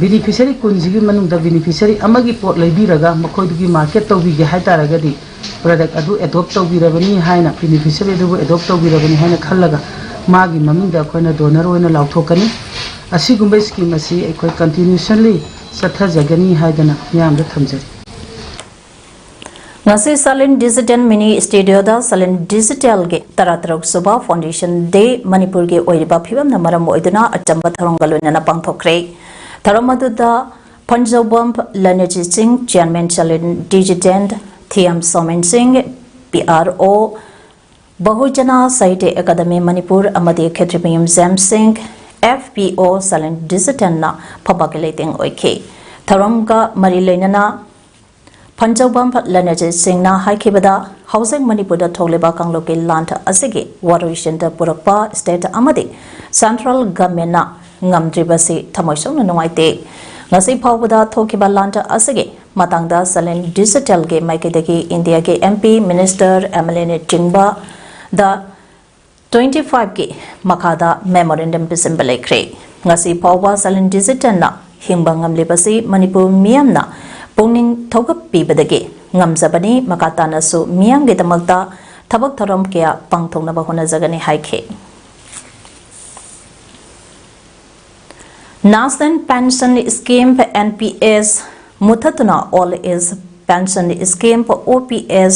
ꯕꯤꯅꯤꯐꯤꯁꯔꯤ ꯀꯨꯟꯁꯤꯒꯤ ꯃꯅꯨꯡꯗ ꯕꯤꯅꯤꯐꯤꯁꯔꯤ ꯑꯃꯒꯤ ꯄꯣꯠ ꯂꯩꯕꯤꯔꯒ ꯃꯈꯣꯏꯗꯨꯒꯤ ꯃꯥꯔꯀꯦꯠ ꯇꯧꯕꯤꯒꯦ ꯍꯥꯏ ꯇꯥꯔꯒꯗꯤ, ꯄ꯭ꯔꯗꯛ ꯑꯗꯨ ꯑꯦꯗꯣꯞ ꯇꯧꯕꯤꯔꯕꯅꯤ ꯍꯥꯏꯅ, ꯕꯤꯅꯤꯐꯤꯁꯔꯤ ꯑꯗꯨꯕꯨ ꯑꯦꯗꯣꯞ ꯇꯧꯕꯤꯔꯕꯅꯤ ꯍꯥꯏꯅ ꯈꯜꯂꯒ ꯃꯥꯒꯤ ꯃꯃꯤꯡꯗ ꯑꯩꯈꯣꯏꯅ ꯗꯣꯅꯔ ꯑꯣꯏꯅ ꯂꯥꯎꯊꯣꯛꯀꯅꯤ꯫ ꯑꯁꯤꯒꯨꯝꯕ ꯁ꯭ꯀꯤꯝ ꯑꯁꯤ ꯑꯩꯈꯣꯏ ꯀꯟꯇꯤꯅ꯭ꯌꯨꯁꯟꯂꯤ ꯆꯠꯊꯖꯒꯅꯤ ꯍꯥꯏꯗꯅ ꯃꯤꯌꯥꯝꯗ ꯊꯝꯖꯔꯤ꯫ ꯉꯁꯤ ꯁꯂꯤꯟ ꯗꯤꯖꯤꯇꯦꯜ ꯃꯤꯅꯤ ꯁ꯭ꯇꯨꯗꯤꯑꯣꯗ ꯁꯂꯤꯟ ꯗꯤꯖꯤꯇꯦꯜꯒꯤ ꯇꯔꯥꯇꯔꯨꯛ ꯁꯨꯕ ꯐꯥꯎꯟꯗꯦꯁꯟ ꯗꯦ ꯃꯅꯤꯄꯨꯔꯒꯤ ꯑꯣꯏꯔꯤꯕ ꯐꯤꯕꯝꯅ ꯃꯔꯝ ꯑꯣꯏꯗꯨꯅ ꯑꯆꯝꯕ ꯊꯧꯔꯝꯒ ꯂꯣꯏꯅꯅ ꯄꯥꯡꯊꯣꯛꯈ꯭ꯔꯦ꯫ ꯊꯧꯔꯝ ꯑꯗꯨꯗ ꯐꯟꯖꯧꯕꯝ ꯂꯅꯖꯤꯠ ꯁꯤꯡ, ꯆꯤꯌꯔꯃꯦꯟ ꯁꯂꯤꯟ ꯗꯤꯖꯤꯇꯦꯜ, ꯊꯤꯌꯥꯝ ꯁꯣꯃꯦꯟ ꯁꯤꯡ, ꯄꯤ ꯑꯥꯔ ꯑꯣ, ꯕꯍꯨꯖꯅ ꯁꯥꯍꯤꯇ꯭ꯌ ꯑꯦꯀꯥꯗꯃꯤ ꯃꯅꯤꯄꯨꯔ ꯑꯃꯗꯤ ꯈꯦꯇ꯭ꯔꯤꯃꯌꯨꯝ ꯖꯦꯝꯁ ꯁꯤꯡ, ꯑꯦꯐ ꯄꯤ ꯑꯣ ꯁꯂꯤꯟ ꯗꯤꯖꯤꯇꯦꯜꯅ ꯐꯝꯕꯥꯛꯀꯤ ꯂꯩꯇꯦꯡ ꯑꯣꯏꯈꯤ꯫ ꯊꯧꯔꯝꯒ ꯃꯔꯤ ꯂꯩꯅꯅ ꯐꯟꯖꯧꯕꯝ ꯂꯅꯖꯤꯠ ꯁꯤꯡꯅ ꯍꯥꯏꯈꯤꯕꯗ, ꯍꯧꯖꯤꯛ ꯃꯅꯤꯄꯨꯔꯗ ꯊꯣꯛꯂꯤꯕ ꯀꯥꯡꯂꯨꯞꯀꯤ ꯂꯥꯟ ꯑꯁꯤꯒꯤ ꯋꯥꯔꯣꯏꯁꯤꯟꯗ ꯄꯨꯔꯛꯄ ꯁ꯭ꯇꯦꯠ ꯑꯃꯗꯤ ꯁꯦꯟꯇ꯭ꯔꯦꯜ ꯒꯚꯔꯟꯃꯦꯟꯠꯅ ꯉꯝꯗ꯭ꯔꯤꯕꯁꯤ ꯊꯃꯣꯏ ꯁꯣꯛꯅ ꯅꯨꯡꯉꯥꯏꯇꯦ꯫ ꯉꯁꯤ ꯐꯥꯎꯕꯗ ꯊꯣꯛꯈꯤꯕ ꯂꯥꯟ ꯑꯁꯤꯒꯤ ꯃꯇꯥꯡꯗ ꯁꯂꯤꯟ ꯗꯤꯖꯤꯇꯦꯜꯒꯤ ꯃꯥꯏꯀꯩꯗꯒꯤ ꯏꯟꯗꯤꯌꯥꯒꯤ M P, minister, M L ꯑꯦꯅꯆꯤꯡꯕꯗ ꯇ꯭ꯋꯦꯟꯇꯤ ꯐꯥꯏꯚꯀꯤ ꯃꯈꯥꯗ ꯃꯦꯃꯣꯔꯦꯟꯗꯝ ꯄꯤꯁꯤꯟꯕ ꯂꯩꯈ꯭ꯔꯦ꯫ ꯉꯁꯤ ꯐꯥꯎꯕ ꯁꯂꯤꯟ ꯗꯤꯖꯤꯇꯦꯜꯅ ꯍꯤꯡꯕ ꯉꯝꯂꯤꯕꯁꯤ ꯃꯅꯤꯄꯨꯔ ꯃꯤꯌꯥꯝꯅ ꯄꯨꯛꯅꯤꯡ ꯊꯧꯒꯠꯄꯤꯕꯗꯒꯤ ꯉꯝꯖꯕꯅꯤ꯫ ꯃꯈꯥ ꯇꯥꯅꯁꯨ ꯃꯤꯌꯥꯝꯒꯤꯗꯃꯛꯇ ꯊꯕꯛ ꯊꯧꯔꯝ ꯀꯌꯥ ꯄꯥꯡꯊꯣꯛꯅꯕ ꯍꯣꯠꯅꯖꯒꯅꯤ ꯍꯥꯏꯈꯤ꯫ National Pension Scheme, N P S, ꯃꯨꯊꯠꯇꯨꯅ Old Age Pension Scheme, O P S,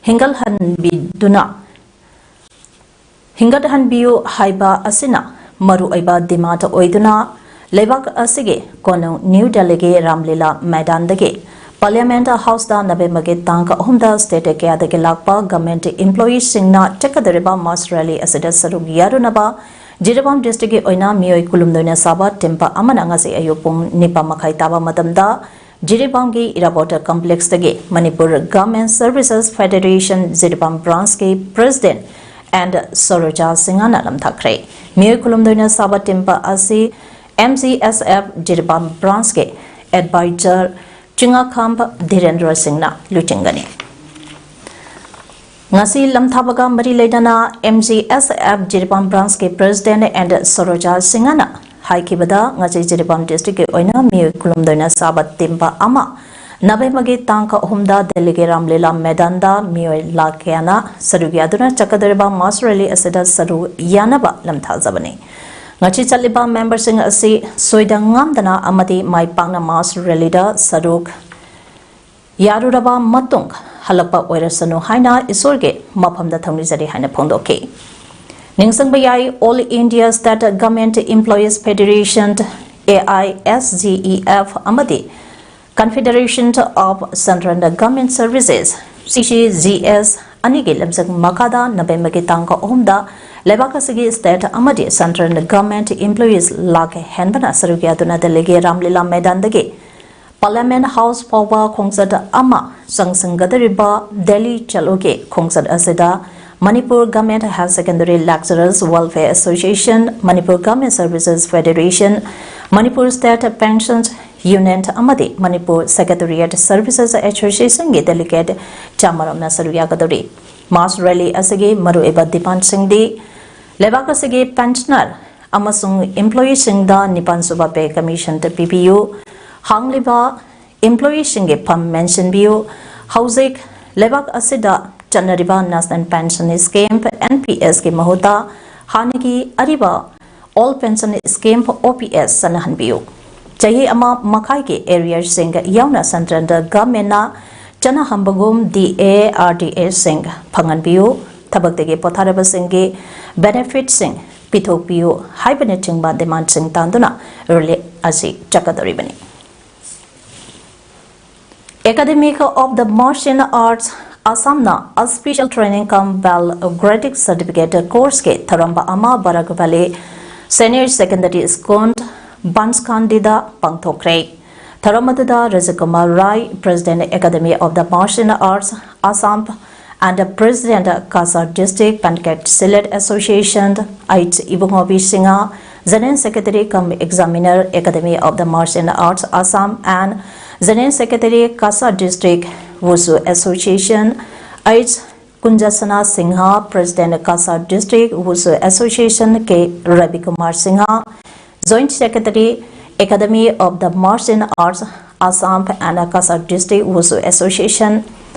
ꯍꯤꯡꯒꯠꯍꯟꯕꯤꯗꯨꯅ, ꯍꯤꯡꯒꯠꯍꯟꯕꯤꯌꯨ ꯍꯥꯏꯕ ꯑꯁꯤꯅ ꯃꯔꯨꯑꯣꯏꯕ ꯗꯤꯃꯥꯟ ꯑꯣꯏꯗꯨꯅ ꯂꯩꯕꯥꯛ ꯑꯁꯤꯒꯤ ꯀꯣꯅꯨꯡ ꯅ꯭ꯌꯨ ꯗꯦꯜꯂꯤꯒꯤ ꯔꯥꯝꯂꯤꯂꯥ ꯃꯩꯗꯥꯟꯗꯒꯤ ꯄꯥꯔꯂꯤꯌꯥꯃꯦꯟꯠ ꯍꯥꯎꯁꯇ ꯅꯕꯦꯝꯕꯔꯒꯤ ꯇꯥꯡ ꯑꯍꯨꯝꯗ ꯁ꯭ꯇꯦꯠ ꯀꯌꯥꯗꯒꯤ ꯂꯥꯛꯄ ꯒꯚꯔꯟꯃꯦꯟꯠ ꯏꯝꯄ꯭ꯂꯣꯌꯤꯁꯤꯡꯅ ꯆꯠꯀꯗꯧꯔꯤꯕ ꯃꯥꯁ ꯔꯦꯂꯤ ꯑꯁꯤꯗ ꯁꯔꯨꯛ ꯌꯥꯔꯨꯅꯕ ꯖꯤꯔꯤꯕꯥꯝ ꯗꯤꯁꯇ꯭ꯔꯤꯛꯀꯤ ꯑꯣꯏꯅ ꯃꯤꯑꯣꯏ ꯀꯨꯟꯍꯨꯝꯗꯣꯏꯅ ꯁꯥꯕ ꯇꯤꯝ ꯑꯃꯅ ꯉꯁꯤ ꯑꯌꯨꯛ ꯄꯨꯡ ꯅꯤꯄꯥꯟ ꯃꯈꯥꯏ ꯇꯥꯕ ꯃꯇꯝꯗ ꯖꯤꯔꯤꯕꯥꯝꯒꯤ ꯏꯔꯥꯕꯣꯠ ꯀꯝꯄ꯭ꯂꯦꯛꯁꯇꯒꯤ Manipur garment services federation Jiribam ꯕ꯭ꯔꯥꯟꯆꯀꯤ ꯄ꯭ꯔꯦꯁꯤꯗꯦꯟꯠ ꯑꯦꯟ ꯁꯣꯔꯣꯖꯥ ꯁꯤꯡꯍꯅ ꯂꯝꯊꯥꯈ꯭ꯔꯦ꯫ ꯃꯤꯑꯣꯏ ꯀꯨꯟꯍꯨꯝꯗꯣꯏꯅ ꯁꯥꯕ ꯇꯤꯝ ꯑꯁꯤ M G S F Jiribam ꯕ꯭ꯔꯥꯟꯆꯀꯤ ꯑꯦꯗꯚꯥꯏꯖꯔ ꯆꯤꯡꯉꯥꯈꯥꯝ ꯙꯤꯔꯦꯟꯗ꯭ꯔ ꯁꯤꯡꯅ ꯂꯨꯆꯤꯡꯒꯅꯤ꯫ ꯉꯁꯤ ꯂꯝꯊꯥꯕꯒ ꯃꯔꯤ ꯂꯩꯅꯅ M G S F Jiribam branchꯀꯤ president and ꯁꯣꯔꯣꯖꯥ ꯁꯤꯡꯍꯅ ꯍꯥꯏꯈꯤꯕꯗ, ꯉꯁꯤ ꯖꯤꯔꯤꯕꯥꯝ districtꯀꯤ ꯑꯣꯏꯅ ꯃꯤꯑꯣꯏ ꯀꯨꯟꯍꯨꯝꯗꯣꯏꯅ ꯁꯥꯕ ꯇꯤꯝꯕ ꯑꯃ ꯅꯕꯦꯝꯕꯔꯒꯤ ꯇꯥꯡ ꯑꯍꯨꯝꯗ ꯗꯦꯜꯂꯤꯒꯤ ꯔꯥꯝꯂꯤꯂꯥ ꯃꯦꯗꯥꯟꯗ ꯃꯤꯑꯣꯏ ꯂꯥꯈ ꯀꯌꯥꯅ ꯁꯔꯨꯛ ꯌꯥꯗꯨꯅ ꯆꯠꯀꯗꯧꯔꯤꯕ mass rally ꯑꯁꯤꯗ ꯁꯔꯨꯛ ꯌꯥꯅꯕ ꯂꯝꯊꯥꯖꯕꯅꯤ꯫ ꯉꯁꯤ ꯆꯠꯂꯤꯕ memberꯁꯤꯡ ꯑꯁꯤ ꯁꯣꯏꯗ ꯉꯥꯝꯗꯅ ꯑꯃꯗꯤ ꯃꯥꯏ ꯄꯥꯛꯅ mass rallyꯗ ꯁꯔꯨꯛ ꯌꯥꯔꯨꯔꯕ ꯃꯇꯨꯡ ꯍꯜꯂꯛꯄ ꯑꯣꯏꯔꯁꯅꯨ ꯍꯥꯏꯅ ꯏꯁꯣꯔꯒꯤ ꯃꯐꯝꯗ ꯊꯧꯅꯤꯖꯔꯤ ꯍꯥꯏꯅ ꯐꯣꯡꯗꯣꯛꯈꯤ꯫ ꯅꯤꯡꯁꯤꯡꯕ ꯌꯥꯏ, All India State Government Employees Federation, A I S G E F, ꯑꯃꯗꯤ Confederation of Central Government Services, C C G S, ꯑꯅꯤꯒꯤ ꯂꯝꯖꯤꯡ ꯃꯈꯥꯗ ꯅꯕꯦꯝꯕꯔꯒꯤ ꯇꯥꯡ ꯑꯍꯨꯝꯗ ꯂꯩꯕꯥꯛ ꯑꯁꯤꯒꯤ state ꯑꯃꯗꯤ central government employees ꯂꯥꯈ ꯍꯦꯟꯕꯅ ꯁꯔꯨꯛ ꯌꯥꯗꯨꯅ ꯗꯦꯜꯂꯤꯒꯤ ꯔꯥꯝꯂꯤꯂꯥ ꯃꯦꯗꯥꯟꯗꯒꯤ Parliament House ꯐꯥꯎꯕ ꯈꯣꯡꯆꯠ ꯑꯃ ꯆꯪꯁꯤꯟꯒꯗꯧꯔꯤꯕ ꯗꯦꯜꯂꯤ ꯆꯠꯂꯨꯒꯤ ꯈꯣꯡꯆꯠ ꯑꯁꯤꯗ Manipur Government Higher Secondary Lecturers Welfare Association, Manipur Government Services Federation, Manipur State Pensions Union ꯑꯃꯗꯤ Manipur Secretariat Services Associationꯒꯤ delegate ꯆꯥꯃꯔꯣꯝꯅ ꯁꯔꯨꯛ ꯌꯥꯒꯗꯧꯔꯤ꯫ Mass rally ꯑꯁꯤꯒꯤ ꯃꯔꯨꯑꯣꯏꯕ demandꯁꯤꯡꯗꯤ ꯂꯩꯕꯥꯛ ꯑꯁꯤꯒꯤ pensioner ꯑꯃꯁꯨꯡ employeeꯁꯤꯡꯗ ꯅꯤꯄꯥꯟ ꯁꯨꯕ pay commission ꯄꯤꯕꯤꯌꯨ, ꯍꯥꯡꯂꯤꯕ employeeꯁꯤꯡꯒꯤ ꯐꯝ ꯃꯦꯟꯁꯤꯟꯕꯤꯌꯨ꯫ ꯍꯧꯖꯤꯛ ꯂꯩꯕꯥꯛ ꯑꯁꯤꯗ ꯆꯠꯅꯔꯤꯕ National Pension Scheme, N P Sꯀꯤ ꯃꯍꯨꯠꯇ ꯍꯥꯟꯅꯒꯤ ꯑꯔꯤꯕ Old Pension Scheme, O P S, ꯆꯠꯅꯍꯟꯕꯤꯌꯨ꯫ ꯆꯍꯤ ꯑꯃ ꯃꯈꯥꯏꯒꯤ arrearsꯁꯤꯡ ꯌꯥꯎꯅ central governmentꯅ ꯆꯠꯅꯍꯟꯕꯒꯨꯝ D A, R D Aꯁꯤꯡ ꯐꯪꯍꯟꯕꯤꯌꯨ꯫ ꯊꯕꯛꯇꯒꯤ ꯄꯣꯊꯥꯔꯕꯁꯤꯡꯒꯤ benefitꯁꯤꯡ ꯄꯤꯊꯣꯛꯄꯤꯌꯨ ꯍꯥꯏꯕꯅꯆꯤꯡꯕ demandꯁꯤꯡ ꯇꯥꯟꯗꯨꯅ rally ꯑꯁꯤ ꯆꯠꯀꯗꯧꯔꯤꯕꯅꯤ꯫ Academy of the Martial Arts Assamꯅ a special training cum valgrading certificate courseꯀꯤ ꯊꯧꯔꯝ ꯑꯃ Barak Valley Senior Secondary School, Banskhandiꯗ ꯄꯥꯡꯊꯣꯛꯈ꯭ꯔꯦ꯫ ꯊꯧꯔꯝ ꯑꯗꯨꯗ Rajkumar Rai, President, Academy of the Martial Arts Assam, and President, Cachar District Pancak Silat Association, H Ibungobi Singha, General Secretary cum Examiner, Academy of the Martial Arts Assam, and General Secretary, Cachar District Wushu Association, H Kunjasana Singha, President, Cachar District Wushu Association, K Ravi Kumar Singha, Joint Secretary, Academy of the Martial Arts, Assam and Cachar District Wushu Association,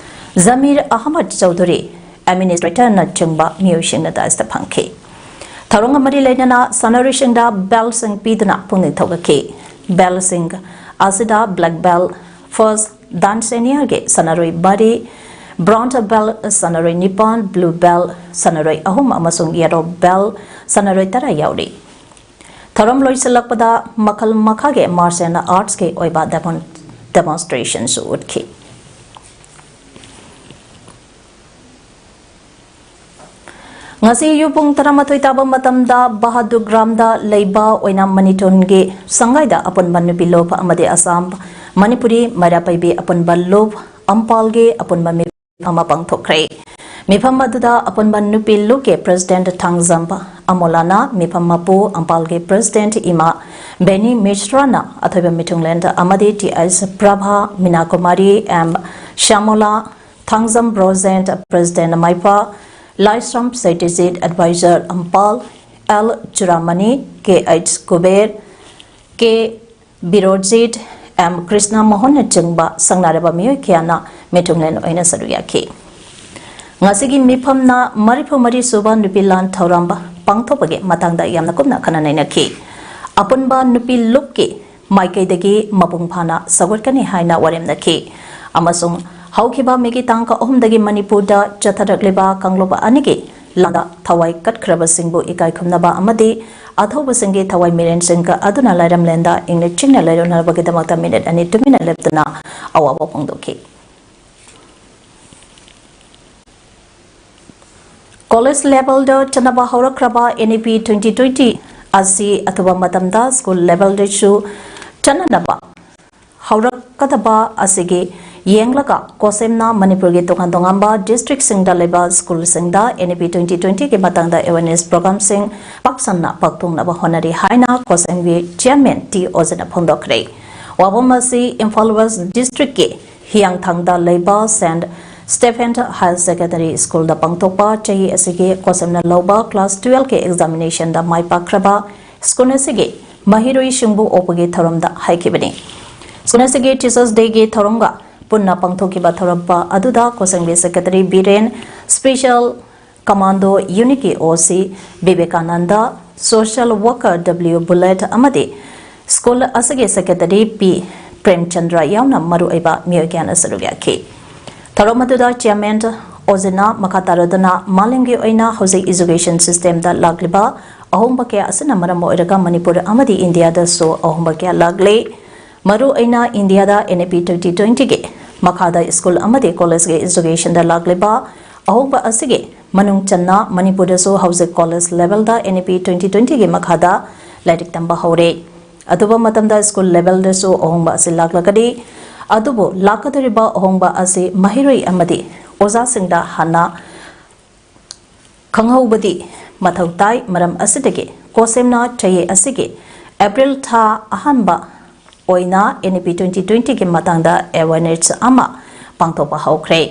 Zamir Ahmad Chaudhary, Administrator ꯅꯆꯤꯡꯕ ꯃꯤꯑꯣꯏꯁꯤꯡꯅ dais ꯇ ꯐꯝꯈꯤ꯫ ꯊꯧꯔꯝꯒ ꯃꯔꯤ ꯂꯩꯅꯅ ꯁꯥꯟꯅꯔꯣꯏꯁꯤꯡꯗ belt ꯁꯤꯡ ꯄꯤꯗꯨꯅ ꯄꯨꯛꯅꯤꯡ ꯊꯧꯒꯠꯈꯤ꯫ Belt ꯁꯤꯡ ꯑꯁꯤꯗ black belt first dan senior ꯒꯤ ꯁꯥꯟꯅꯔꯣꯏ ꯃꯔꯤ, bronze belt ꯁꯥꯟꯅꯔꯣꯏ ꯅꯤꯄꯥꯟ, blue belt ꯁꯥꯟꯅꯔꯣꯏ ꯑꯍꯨꯝ ꯑꯃꯁꯨꯡ yellow belt ꯁꯥꯟꯅꯔꯣꯏ ꯇꯔꯥ ꯌꯥꯎꯔꯤ꯫ ꯊꯧꯔꯝ ꯂꯣꯏꯁꯤꯜꯂꯛꯄꯗ ꯃꯈꯜ ꯃꯈꯥꯒꯤ martial arts ꯀꯤ ꯑꯣꯏꯕ demon-, demonstration ꯁꯨ ꯎꯠꯈꯤ꯫ ꯉꯁꯤ ꯑꯌꯨꯛ ꯄꯨꯡ ꯇꯔꯥꯃꯥꯊꯣꯏ ꯇꯥꯕ ꯃꯇꯝꯗ ꯕꯍꯥꯗꯨꯔꯒ꯭ꯔꯥꯝꯗ ꯂꯩꯕ ꯑꯣꯏꯅꯥꯝ ꯃꯅꯤꯊꯨꯟꯒꯤ ꯁꯪꯒꯥꯏꯗ ꯑꯄꯨꯟꯕ ꯅꯨꯄꯤ ꯂꯨꯞ ꯑꯃꯗꯤ ꯑꯁꯥꯝ ꯃꯅꯤꯄꯨꯔꯤ ꯃꯩꯔꯥ ꯄꯥꯏꯕꯤ ꯑꯄꯨꯟꯕ ꯂꯨꯞ ꯑꯝꯄꯥꯜꯒꯤ ꯑꯄꯨꯟꯕ ꯃꯤꯐꯝ ꯑꯃ ꯄꯥꯡꯊꯣꯛꯈ꯭ꯔꯦ꯫ ꯃꯤꯐꯝ ꯑꯗꯨꯗ ꯑꯄꯨꯟꯕ ꯅꯨꯄꯤ ꯂꯨꯞꯀꯤ President ꯊꯥꯡꯖꯝ ꯑꯃꯣꯂꯥꯅ ꯃꯤꯐꯝ ꯃꯄꯨ, ꯑꯝꯄꯥꯜꯒꯤ President ꯏꯃꯥ ꯕꯦꯅꯤ ꯃꯤꯁ꯭ꯔꯥꯅ ꯑꯊꯣꯏꯕ ꯃꯤꯊꯨꯡꯂꯦꯟ ꯑꯃꯗꯤ T H Prabha, Meena Kumari, M Shyamola, Thangjam Brojen President ꯃꯥꯏꯄꯥ, ꯂꯥꯏꯁ꯭ꯔꯝ ꯁꯩꯇꯤꯖꯤꯠ Advisor ꯑꯝꯄꯥꯜ, L Churamani, K H Kuber, K Birojit, M Krishna ꯃꯣꯍꯟꯅꯆꯤꯡꯕ ꯁꯪꯅꯔꯕ ꯃꯤꯑꯣꯏ ꯀꯌꯥꯅ ꯃꯤꯊꯨꯡꯂꯦꯟ ꯑꯣꯏꯅ ꯁꯔꯨꯛ ꯌꯥꯈꯤ꯫ ꯉꯁꯤꯒꯤ ꯃꯤꯐꯝꯅ ꯃꯔꯤꯐꯨ ꯃꯔꯤ ꯁꯨꯕ ꯅꯨꯄꯤ ꯂꯥꯟ ꯊꯧꯔꯝ ꯄꯥꯡꯊꯣꯛꯄꯒꯤ ꯃꯇꯥꯡꯗ ꯌꯥꯝꯅ ꯀꯨꯞꯅ ꯈꯟꯅ ꯅꯩꯅꯈꯤ꯫ ꯑꯄꯨꯟꯕ ꯅꯨꯄꯤ ꯂꯨꯞꯀꯤ ꯃꯥꯏꯀꯩꯗꯒꯤ ꯃꯄꯨꯡ ꯐꯥꯅ ꯁꯧꯒꯠꯀꯅꯤ ꯍꯥꯏꯅ ꯋꯥꯔꯦꯝꯅꯈꯤ ꯑꯃꯁꯨꯡ ꯍꯧꯈꯤꯕ ꯃꯦꯒꯤ ꯇꯥꯡ ꯑꯍꯨꯝꯗꯒꯤ ꯃꯅꯤꯄꯨꯔꯗ ꯆꯠꯊꯔꯛꯂꯤꯕ ꯀꯥꯡꯂꯨꯞ ꯑꯅꯤꯒꯤ ꯂꯥꯟꯗ ꯊꯋꯥꯏ ꯀꯠꯈ꯭ꯔꯕꯁꯤꯡꯕꯨ ꯏꯀꯥꯏ ꯈꯨꯝꯅꯕ ꯑꯃꯗꯤ ꯑꯊꯧꯕꯁꯤꯡꯒꯤ ꯊꯋꯥꯏ ꯃꯤꯔꯦꯟꯁꯤꯡ ꯑꯗꯨꯅ ꯂꯥꯏꯔꯝꯂꯦꯟꯗ ꯏꯪꯅ ꯆꯤꯛꯅ ꯂꯩꯔꯨꯅꯕꯒꯤꯗꯃꯛꯇ ꯃꯤꯅꯤꯠ ꯑꯅꯤ ꯇꯨꯃꯤꯟꯅ ꯂꯦꯞꯇꯨꯅ ꯑꯋꯥꯕ ꯐꯣꯡꯗꯣꯛꯈꯤ꯫ College level ꯗ ꯆꯠꯅꯕ ꯍꯧꯔꯛꯈ꯭ꯔꯕ N E P twenty twenty ꯑꯁꯤ ꯑꯊꯨꯕ ꯃꯇꯝꯗ school level ꯗꯁꯨ ꯆꯠꯅꯅꯕ ꯍꯧꯔꯛꯀꯗꯕ ꯑꯁꯤꯒꯤ ꯌꯦꯡꯂꯒ COHSEM ꯅ ꯃꯅꯤꯄꯨꯔꯒꯤ ꯇꯣꯉꯥꯟ ꯇꯣꯉꯥꯟꯕ district ꯁꯤꯡꯗ ꯂꯩꯕ school ꯁꯤꯡꯗ N E P twenty twenty ꯒꯤ ꯃꯇꯥꯡꯗ awareness program ꯁꯤꯡ ꯄꯥꯛ ꯁꯟꯅ ꯄꯥꯡꯊꯣꯛꯅꯕ ꯍꯣꯠꯅꯔꯤ ꯍꯥꯏꯅ COHSEM ꯒꯤ chairman ꯇꯤ ꯑꯣꯖꯅ ꯐꯣꯡꯗꯣꯛꯈ꯭ꯔꯦ꯫ ꯋꯥꯐꯝ ꯑꯁꯤ ꯏꯝꯐꯥꯜ ꯋꯦꯁ ꯗꯤꯁꯇ꯭ꯔꯤꯛꯀꯤ ꯍꯤꯌꯥꯡꯊꯥꯡꯗ ꯂꯩꯕ ꯁꯦꯟꯠ ꯁ꯭ꯇꯦꯐꯦꯟ ꯍꯥꯌꯔ ꯁꯦꯀꯦꯟꯗꯔꯤ ꯁ꯭ꯀꯨꯜꯗ ꯄꯥꯡꯊꯣꯛꯄ ꯆꯍꯤ ꯑꯁꯤꯒꯤ ꯀꯣꯁꯦꯝꯅ ꯂꯧꯕ ꯀ꯭ꯂꯥꯁ ꯇꯨꯋꯦꯜꯐꯀꯤ ꯑꯦꯛꯖꯥꯃꯤꯅꯦꯁꯟꯗ ꯃꯥꯏ ꯄꯥꯛꯈ꯭ꯔꯕ ꯁ꯭ꯀꯨꯜ ꯑꯁꯤꯒꯤ ꯃꯍꯩꯔꯣꯏꯁꯤꯡꯕꯨ ꯑꯣꯛꯄꯒꯤ ꯊꯧꯔꯝꯗ ꯍꯥꯏꯈꯤꯕꯅꯤ꯫ ꯁ꯭ꯀꯨꯜ ꯑꯁꯤꯒꯤ ꯇꯤꯆꯔꯁ ꯗꯦꯒꯤ ꯊꯧꯔꯝꯒ ꯄꯨꯟꯅ ꯄꯥꯡꯊꯣꯛꯈꯤꯕ ꯊꯧꯔꯝ ꯑꯗꯨꯗ ꯀꯣꯁꯦꯝꯒꯤ ꯁꯦꯀ꯭ꯔꯦꯇꯔꯤ ꯕꯤꯔꯦꯟ, ꯁ꯭ꯄꯦꯁꯦꯜ ꯀꯃꯥꯟꯗꯣ ꯌꯨꯅꯤꯠꯀꯤ ꯑꯣ ꯁꯤ Vivekananda, social worker W bullet ꯑꯃꯗꯤ ꯁ꯭ꯀꯨꯜ ꯑꯁꯤꯒꯤ ꯁꯦꯀ꯭ꯔꯦꯇꯔꯤ ꯄꯤ ꯄ꯭ꯔꯦꯝꯆꯟꯗ꯭ꯔ ꯌꯥꯎꯅ ꯃꯔꯨꯑꯣꯏꯕ ꯃꯤꯑꯣꯏ ꯀꯌꯥꯅ ꯁꯔꯨꯛ ꯌꯥꯈꯤ꯫ ꯊꯧꯔꯝ ꯑꯗꯨꯗ ꯆꯤꯌꯔꯃꯦꯟ ꯑꯣꯖꯤꯅ ꯃꯈꯥ ꯇꯥꯔꯗꯨꯅ ꯃꯥꯂꯦꯝꯒꯤ ꯑꯣꯏꯅ ꯍꯧꯖꯤꯛ ꯏꯖꯨꯀꯦꯁꯟ ꯁꯤꯁꯇꯦꯝꯗ ꯂꯥꯛꯂꯤꯕ ꯑꯍꯣꯡꯕ ꯀꯌꯥ ꯑꯁꯤꯅ ꯃꯔꯝ ꯑꯣꯏꯔꯒ ꯃꯅꯤꯄꯨꯔ ꯑꯃꯗꯤ ꯏꯟꯗꯤꯌꯥꯗꯁꯨ ꯑꯍꯣꯡꯕ ꯀꯌꯥ ꯂꯥꯛꯂꯦ꯫ ꯃꯔꯨ ꯑꯣꯏꯅ ꯏꯟꯗꯤꯌꯥꯗ ꯑꯦꯟ ꯏ ꯄꯤ ꯇ꯭ꯋꯦꯟꯇꯤ ꯇ꯭ꯋꯦꯟꯇꯤꯒꯤ ꯃꯈꯥꯗ ꯁ꯭ꯀꯨꯜ ꯑꯃꯗꯤ ꯀꯣꯂꯦꯖꯀꯤ ꯏꯖꯨꯀꯦꯁꯟꯗ ꯂꯥꯛꯂꯤꯕ ꯑꯍꯣꯡꯕ ꯑꯁꯤꯒꯤ ꯃꯅꯨꯡ ꯆꯟꯅ ꯃꯅꯤꯄꯨꯔꯗꯁꯨ ꯍꯧꯖꯤꯛ ꯀꯣꯂꯦꯖ ꯂꯦꯚꯦꯜꯗ ꯑꯦꯟ ꯏ ꯄꯤ ꯇ꯭ꯋꯦꯟꯇꯤ ꯇ꯭ꯋꯦꯟꯇꯤꯒꯤ ꯃꯈꯥꯗ ꯂꯥꯏꯔꯤꯛ ꯇꯝꯕ ꯍꯧꯔꯦ꯫ ꯑꯗꯨꯕꯨ ꯃꯇꯝꯗ ꯁ꯭ꯀꯨꯜ ꯂꯦꯚꯦꯜꯗꯁꯨ ꯑꯍꯣꯡꯕ ꯑꯁꯤ ꯂꯥꯛꯂꯒꯗꯤ, ꯑꯗꯨꯕꯨ ꯂꯥꯛꯀꯗꯧꯔꯤꯕ ꯑꯍꯣꯡꯕ ꯑꯁꯤ ꯃꯍꯩꯔꯣꯏ ꯑꯃꯗꯤ ꯑꯣꯖꯥꯁꯤꯡꯗ ꯍꯥꯟꯅ ꯈꯪꯍꯧꯕꯗꯤ ꯃꯊꯧ ꯇꯥꯏ꯫ ꯃꯔꯝ ꯑꯁꯤꯗꯒꯤ ꯀꯣꯁꯦꯝꯅ ꯆꯍꯤ ꯑꯁꯤꯒꯤ ꯑꯦꯄ꯭ꯔꯤꯜ ꯊꯥ ꯑꯍꯥꯟꯕ ꯑꯣꯏꯅ ꯑꯦꯟ ꯏ ꯄꯤ ꯇ꯭ꯋꯦꯟꯇꯤ ꯇ꯭ꯋꯦꯟꯇꯤꯒꯤ ꯃꯇꯥꯡꯗ ꯑꯦꯋꯦꯔꯅꯦꯁ ꯑꯃ ꯄꯥꯡꯊꯣꯛꯄ ꯍꯧꯈ꯭ꯔꯦ꯫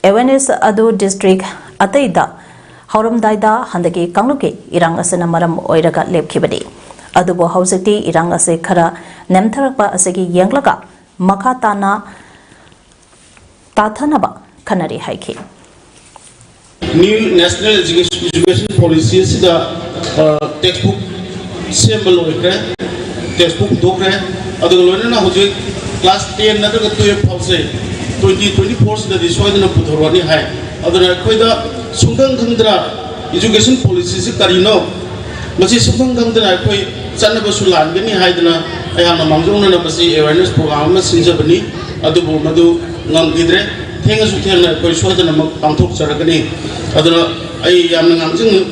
ꯑꯦꯋꯦꯔꯅꯦꯁ ꯑꯗꯨ ꯗꯤꯁꯇ꯭ꯔꯤꯛ ꯑꯇꯩꯗ ꯍꯧꯔꯝꯗꯥꯏꯗ ꯍꯟꯗꯛꯀꯤ ꯀꯥꯡꯂꯨꯞꯀꯤ ꯏꯔꯥꯡ ꯑꯁꯤꯅ ꯃꯔꯝ ꯑꯣꯏꯔꯒ ꯂꯦꯞꯈꯤꯕꯅꯤ꯫ ꯑꯗꯨꯕꯨ ꯍꯧꯖꯤꯛꯇꯤ ꯏꯔꯥꯡ ꯑꯁꯤ ꯈꯔ ꯅꯦꯝꯊꯔꯛꯄ ꯑꯁꯤꯒꯤ ꯌꯦꯡꯂꯒ ꯃꯈꯥ ꯇꯥꯅ ꯇꯥꯊꯅꯕ ꯈꯟꯅꯔꯤ ꯍꯥꯏꯈꯤ꯫ New National Education Policy ꯑꯁꯤꯗ ꯇꯦꯛꯁ ꯕꯨꯛ ꯁꯦꯝꯕ ꯂꯣꯏꯈ꯭ꯔꯦ, ꯇꯦꯛꯁ ꯕꯨꯛ ꯍꯨꯟꯗꯣꯛꯈ꯭ꯔꯦ꯫ ꯑꯗꯨꯒ ꯂꯣꯏꯅꯅ ꯍꯧꯖꯤꯛ ꯀ꯭ꯂꯥꯁ ꯇꯦꯟ ꯅꯠꯇ꯭ꯔꯒ ꯇꯨꯌꯦꯜꯐ ꯐꯥꯎꯁꯦ ꯇ꯭ꯋꯦꯟꯇꯤ ꯇ꯭ꯋꯦꯟꯇꯤ ꯐꯣꯔꯁꯤꯗꯗꯤ ꯁꯣꯏꯗꯅ ꯄꯨꯊꯣꯔꯛꯑꯅꯤ ꯍꯥꯏ꯫ ꯑꯗꯨꯅ ꯑꯩꯈꯣꯏꯗ ꯁꯨꯡꯈꯪ ꯈꯪꯗꯅ ꯏꯖꯨꯀꯦꯁꯟ ꯄꯣꯂꯤꯁꯤꯁꯤ ꯀꯔꯤꯅꯣ, ꯃꯁꯤ ꯁꯨꯡꯈꯪ ꯈꯪꯗꯅ ꯑꯩꯈꯣꯏ ꯆꯠꯅꯕꯁꯨ ꯂꯥꯟꯒꯅꯤ ꯍꯥꯏꯗꯅ ꯑꯩꯍꯥꯛꯅ ꯃꯥꯡꯖꯧꯅꯅ ꯃꯁꯤ ꯑꯦꯋꯦꯔꯅꯦꯁ ꯄ꯭ꯔꯣꯒ꯭ꯔꯥꯝ ꯑꯃ ꯁꯤꯟꯖꯕꯅꯤ꯫ ꯑꯗꯨꯕꯨ ꯃꯗꯨ ꯉꯝꯈꯤꯗ꯭ꯔꯦ꯫ ꯊꯦꯡꯉꯁꯨ ꯊꯦꯡꯅ ꯑꯩꯈꯣꯏ ꯁꯣꯏꯗꯅꯃꯛ ꯄꯥꯡꯊꯣꯛꯆꯔꯛꯀꯅꯤ꯫ ꯑꯗꯨꯅ ꯑꯩ ꯌꯥꯝꯅ ꯉꯥꯡꯖꯅꯤꯡ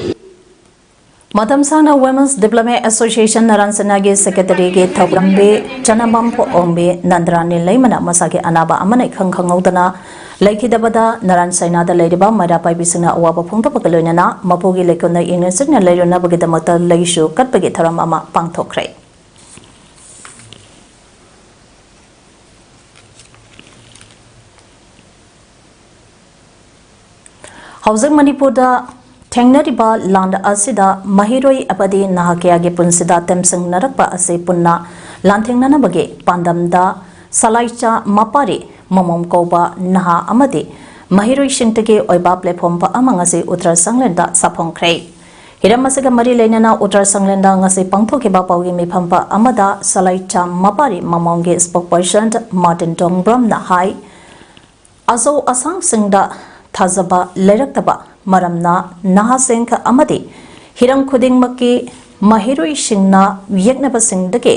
ꯃꯇꯝ ꯁꯥꯡꯅ Women's Development Association ꯅꯔꯥꯟ ꯁꯦꯅꯥꯒꯤ ꯁꯦꯀ꯭ꯔꯦꯇꯔꯤꯒꯤ ꯊꯧꯔꯝꯕꯤ ꯆꯅꯝꯕꯝ ꯑꯣꯡꯕꯤ ꯅꯟꯗ꯭ꯔꯥꯅꯤ ꯂꯩꯃꯅ ꯃꯁꯥꯒꯤ ꯑꯅꯥꯕ ꯑꯃꯅ ꯏꯈꯪ ꯈꯪꯍꯧꯗꯅ ꯂꯩꯈꯤꯗꯕꯗ ꯅꯔꯥꯟ ꯁꯥꯏꯅꯥꯗ ꯂꯩꯔꯤꯕ ꯃꯩꯔꯥ ꯄꯥꯏꯕꯤꯁꯤꯡꯅ ꯑꯋꯥꯕ ꯐꯣꯡꯗꯣꯛꯄꯒ ꯂꯣꯏꯅꯅ ꯃꯄꯨꯒꯤ ꯂꯩꯀꯣꯜꯗ ꯏꯪꯅ ꯆꯤꯛꯅ ꯂꯩꯔꯨꯅꯕꯒꯤꯗꯃꯛꯇ ꯂꯩꯁꯨ ꯀꯠꯄꯒꯤ ꯊꯧꯔꯝ ꯑꯃ ꯄꯥꯡꯊꯣꯛꯈ꯭ꯔꯦ꯫ ꯍꯧꯖꯤꯛ ꯃꯅꯤꯄꯨꯔꯗ ꯊꯦꯡꯅꯔꯤꯕ ꯂꯥꯟ ꯑꯁꯤꯗ ꯃꯍꯩꯔꯣꯏ ꯑꯃꯗꯤ ꯅꯍꯥ ꯀꯌꯥꯒꯤ ꯄꯨꯟꯁꯤꯗ ꯇꯦꯝꯁꯤꯡꯅꯔꯛꯄ ꯑꯁꯤ ꯄꯨꯟꯅ ꯂꯥꯟꯊꯦꯡꯅꯅꯕꯒꯤ ꯄꯥꯟꯗꯝꯗ ꯁꯂꯥꯏꯆꯥ ꯃꯄꯥꯔꯤ ꯃꯃꯣꯝ ꯀꯧꯕ ꯅꯍꯥ ꯑꯃꯗꯤ ꯃꯍꯩꯔꯣꯏꯁꯤꯡꯗꯒꯤ ꯑꯣꯏꯕ platform ꯑꯃ ꯉꯁꯤ ꯎꯠꯇꯔ ꯁꯪꯂꯦꯟꯗ ꯁꯥꯐꯣꯡꯈ꯭ꯔꯦ꯫ ꯍꯤꯔꯝ ꯑꯁꯤꯒ ꯃꯔꯤ ꯂꯩꯅꯅ ꯎꯠꯇꯔ ꯁꯪꯂꯦꯟꯗ ꯉꯁꯤ ꯄꯥꯡꯊꯣꯛꯈꯤꯕ ꯄꯥꯎꯒꯤ ꯃꯤꯐꯝ ꯑꯃꯗ ꯁꯂꯥꯏꯆꯥ ꯃꯄꯥꯔꯤ ꯃꯃꯣꯝꯒꯤ spokesperson ꯃꯥꯔꯇꯤꯟ ꯇꯣꯡꯕ꯭ꯔꯝꯅ ꯍꯥꯏ, ꯑꯆꯧ ꯑꯁꯥꯡꯁꯤꯡꯗ ꯊꯥꯖꯕ ꯂꯩꯔꯛꯇꯕ ꯃꯔꯝꯅ ꯅꯍꯥꯁꯤꯡ ꯑꯃꯗꯤ ꯍꯤꯔꯝ ꯈꯨꯗꯤꯡꯃꯛꯀꯤ ꯃꯍꯩꯔꯣꯏꯁꯤꯡꯅ ꯌꯦꯛꯅꯕꯁꯤꯡꯗꯒꯤ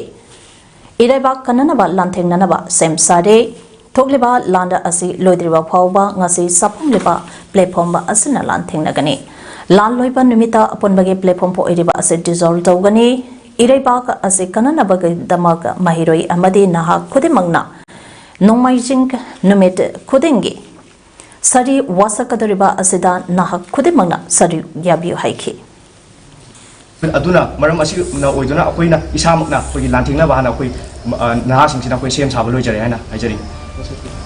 ꯏꯔꯩꯕꯥꯛ ꯀꯟꯅꯅꯕ ꯂꯥꯟꯊꯦꯡꯅꯅꯕ ꯁꯦꯝ ꯁꯥꯔꯦ꯫ ꯊꯣꯛꯂꯤꯕ ꯂꯥꯟ ꯑꯁꯤ ꯂꯣꯏꯗ꯭ꯔꯤꯕ ꯐꯥꯎꯕ ꯉꯁꯤ ꯁꯥꯐꯣꯡꯂꯤꯕ platform ꯑꯁꯤꯅ ꯂꯥꯟꯊꯦꯡꯅꯒꯅꯤ꯫ ꯂꯥꯟ ꯂꯣꯏꯕ ꯅꯨꯃꯤꯠꯇ ꯑꯄꯨꯟꯕꯒꯤ platform ꯑꯣꯏꯔꯤꯕ ꯑꯁꯤ dissolve ꯇꯧꯒꯅꯤ꯫ ꯏꯔꯩꯕꯥꯛ ꯑꯁꯤ ꯀꯟꯅꯅꯕꯒꯤꯗꯃꯛ ꯃꯍꯩꯔꯣꯏ ꯑꯃꯗꯤ ꯅꯍꯥ ꯈꯨꯗꯤꯡꯃꯛꯅ ꯅꯣꯡꯃꯥꯏꯖꯤꯡ ꯅꯨꯃꯤꯠ ꯈꯨꯗꯤꯡꯒꯤ ꯁꯥꯔꯤ ꯋꯥꯁꯛꯀꯗꯧꯔꯤꯕ ꯑꯁꯤꯗ ꯅꯍꯥꯛ ꯈꯨꯗꯤꯡꯃꯛꯅ ꯁꯔꯨꯛ ꯌꯥꯕꯤꯌꯨ ꯍꯥꯏꯈꯤ꯫ ꯑꯗꯨꯅ ꯃꯔꯝ ꯑꯁꯤꯅ ꯑꯣꯏꯗꯨꯅ ꯑꯩꯈꯣꯏꯅ ꯏꯁꯥꯃꯛꯅ ꯑꯩꯈꯣꯏꯒꯤ ꯂꯥꯟꯊꯦꯡꯅꯕ ꯍꯥꯟꯅ ꯑꯩꯈꯣꯏ, ꯑ, ꯅꯍꯥꯁꯤꯡꯁꯤꯅ ꯑꯩꯈꯣꯏ ꯁꯦꯝ ꯁꯥꯕ ꯂꯣꯏꯖꯔꯦ ꯍꯥꯏꯅ ꯍꯥꯏꯖꯔꯤ꯫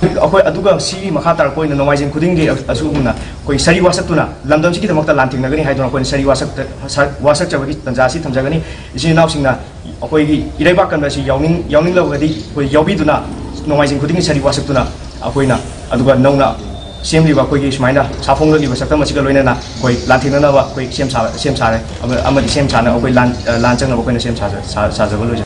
ꯑꯩꯈꯣꯏ ꯑꯗꯨꯒ ꯁꯤꯒꯤ ꯃꯈꯥ ꯇꯥꯔꯛꯄ ꯑꯣꯏꯅ ꯅꯣꯡꯃꯥꯏꯖꯤꯡ ꯈꯨꯗꯤꯡꯒꯤ ꯑꯁꯨꯒꯨꯝꯅ ꯑꯩꯈꯣꯏ ꯁꯥꯔꯤ ꯋꯥꯁꯛꯇꯨꯅ ꯂꯝꯗꯝꯁꯤꯒꯤꯗꯃꯛꯇ ꯂꯥꯟꯊꯦꯡꯅꯒꯅꯤ ꯍꯥꯏꯗꯨꯅ ꯑꯩꯈꯣꯏꯅ ꯁꯥꯔꯤ ꯋꯥꯁꯛꯇ-, ꯁꯥ-, ꯋꯥꯁꯛꯆꯕꯒꯤ ꯇꯥꯟꯖꯥ ꯑꯁꯤ ꯊꯝꯖꯒꯅꯤ꯫ ꯏꯆꯤꯟ ꯏꯅꯥꯎꯁꯤꯡꯅ ꯑꯩꯈꯣꯏꯒꯤ ꯏꯔꯩꯕꯥꯛ ꯀꯟꯕ ꯑꯁꯤ ꯌꯥꯎꯅꯤꯡ-, ꯌꯥꯎꯅꯤꯡꯂꯕꯗꯤ ꯑꯩꯈꯣꯏ ꯌꯥꯎꯕꯤꯗꯨꯅ ꯅꯣꯡꯃꯥꯏꯖꯤꯡ ꯈꯨꯗꯤꯡꯒꯤ ꯁꯥꯔꯤ ꯋꯥꯁꯛꯇꯨꯅ ꯑꯩꯈꯣꯏꯅ ꯑꯗꯨꯒ ꯅꯧꯅ ꯁꯦꯝꯂꯤꯕ ꯑꯩꯈꯣꯏꯒꯤ ꯁꯨꯃꯥꯏꯅ ꯁꯥꯐꯣꯡꯂꯛꯂꯤꯕ ꯁꯛꯇꯝ ꯑꯁꯤꯒ ꯂꯣꯏꯅꯅ ꯑꯩꯈꯣꯏ ꯂꯥꯟꯊꯦꯡꯅꯅꯕ ꯑꯩꯈꯣꯏ ꯁꯦꯝ ꯁꯥ-, ꯁꯦꯝ ꯁꯥꯔꯦ꯫ ꯑꯃ-, ꯑꯃꯗꯤ ꯁꯦꯝ ꯁꯥꯅ ꯑꯩꯈꯣꯏ ꯂꯥꯟ, ꯑ, ꯂꯥꯟ ꯆꯪꯅꯕ ꯑꯩꯈꯣꯏꯅ ꯁꯦꯝ ꯁꯥꯖ-, ꯁꯥ-, ꯁꯥꯖꯕ ꯂꯣꯏꯖꯔꯦ꯫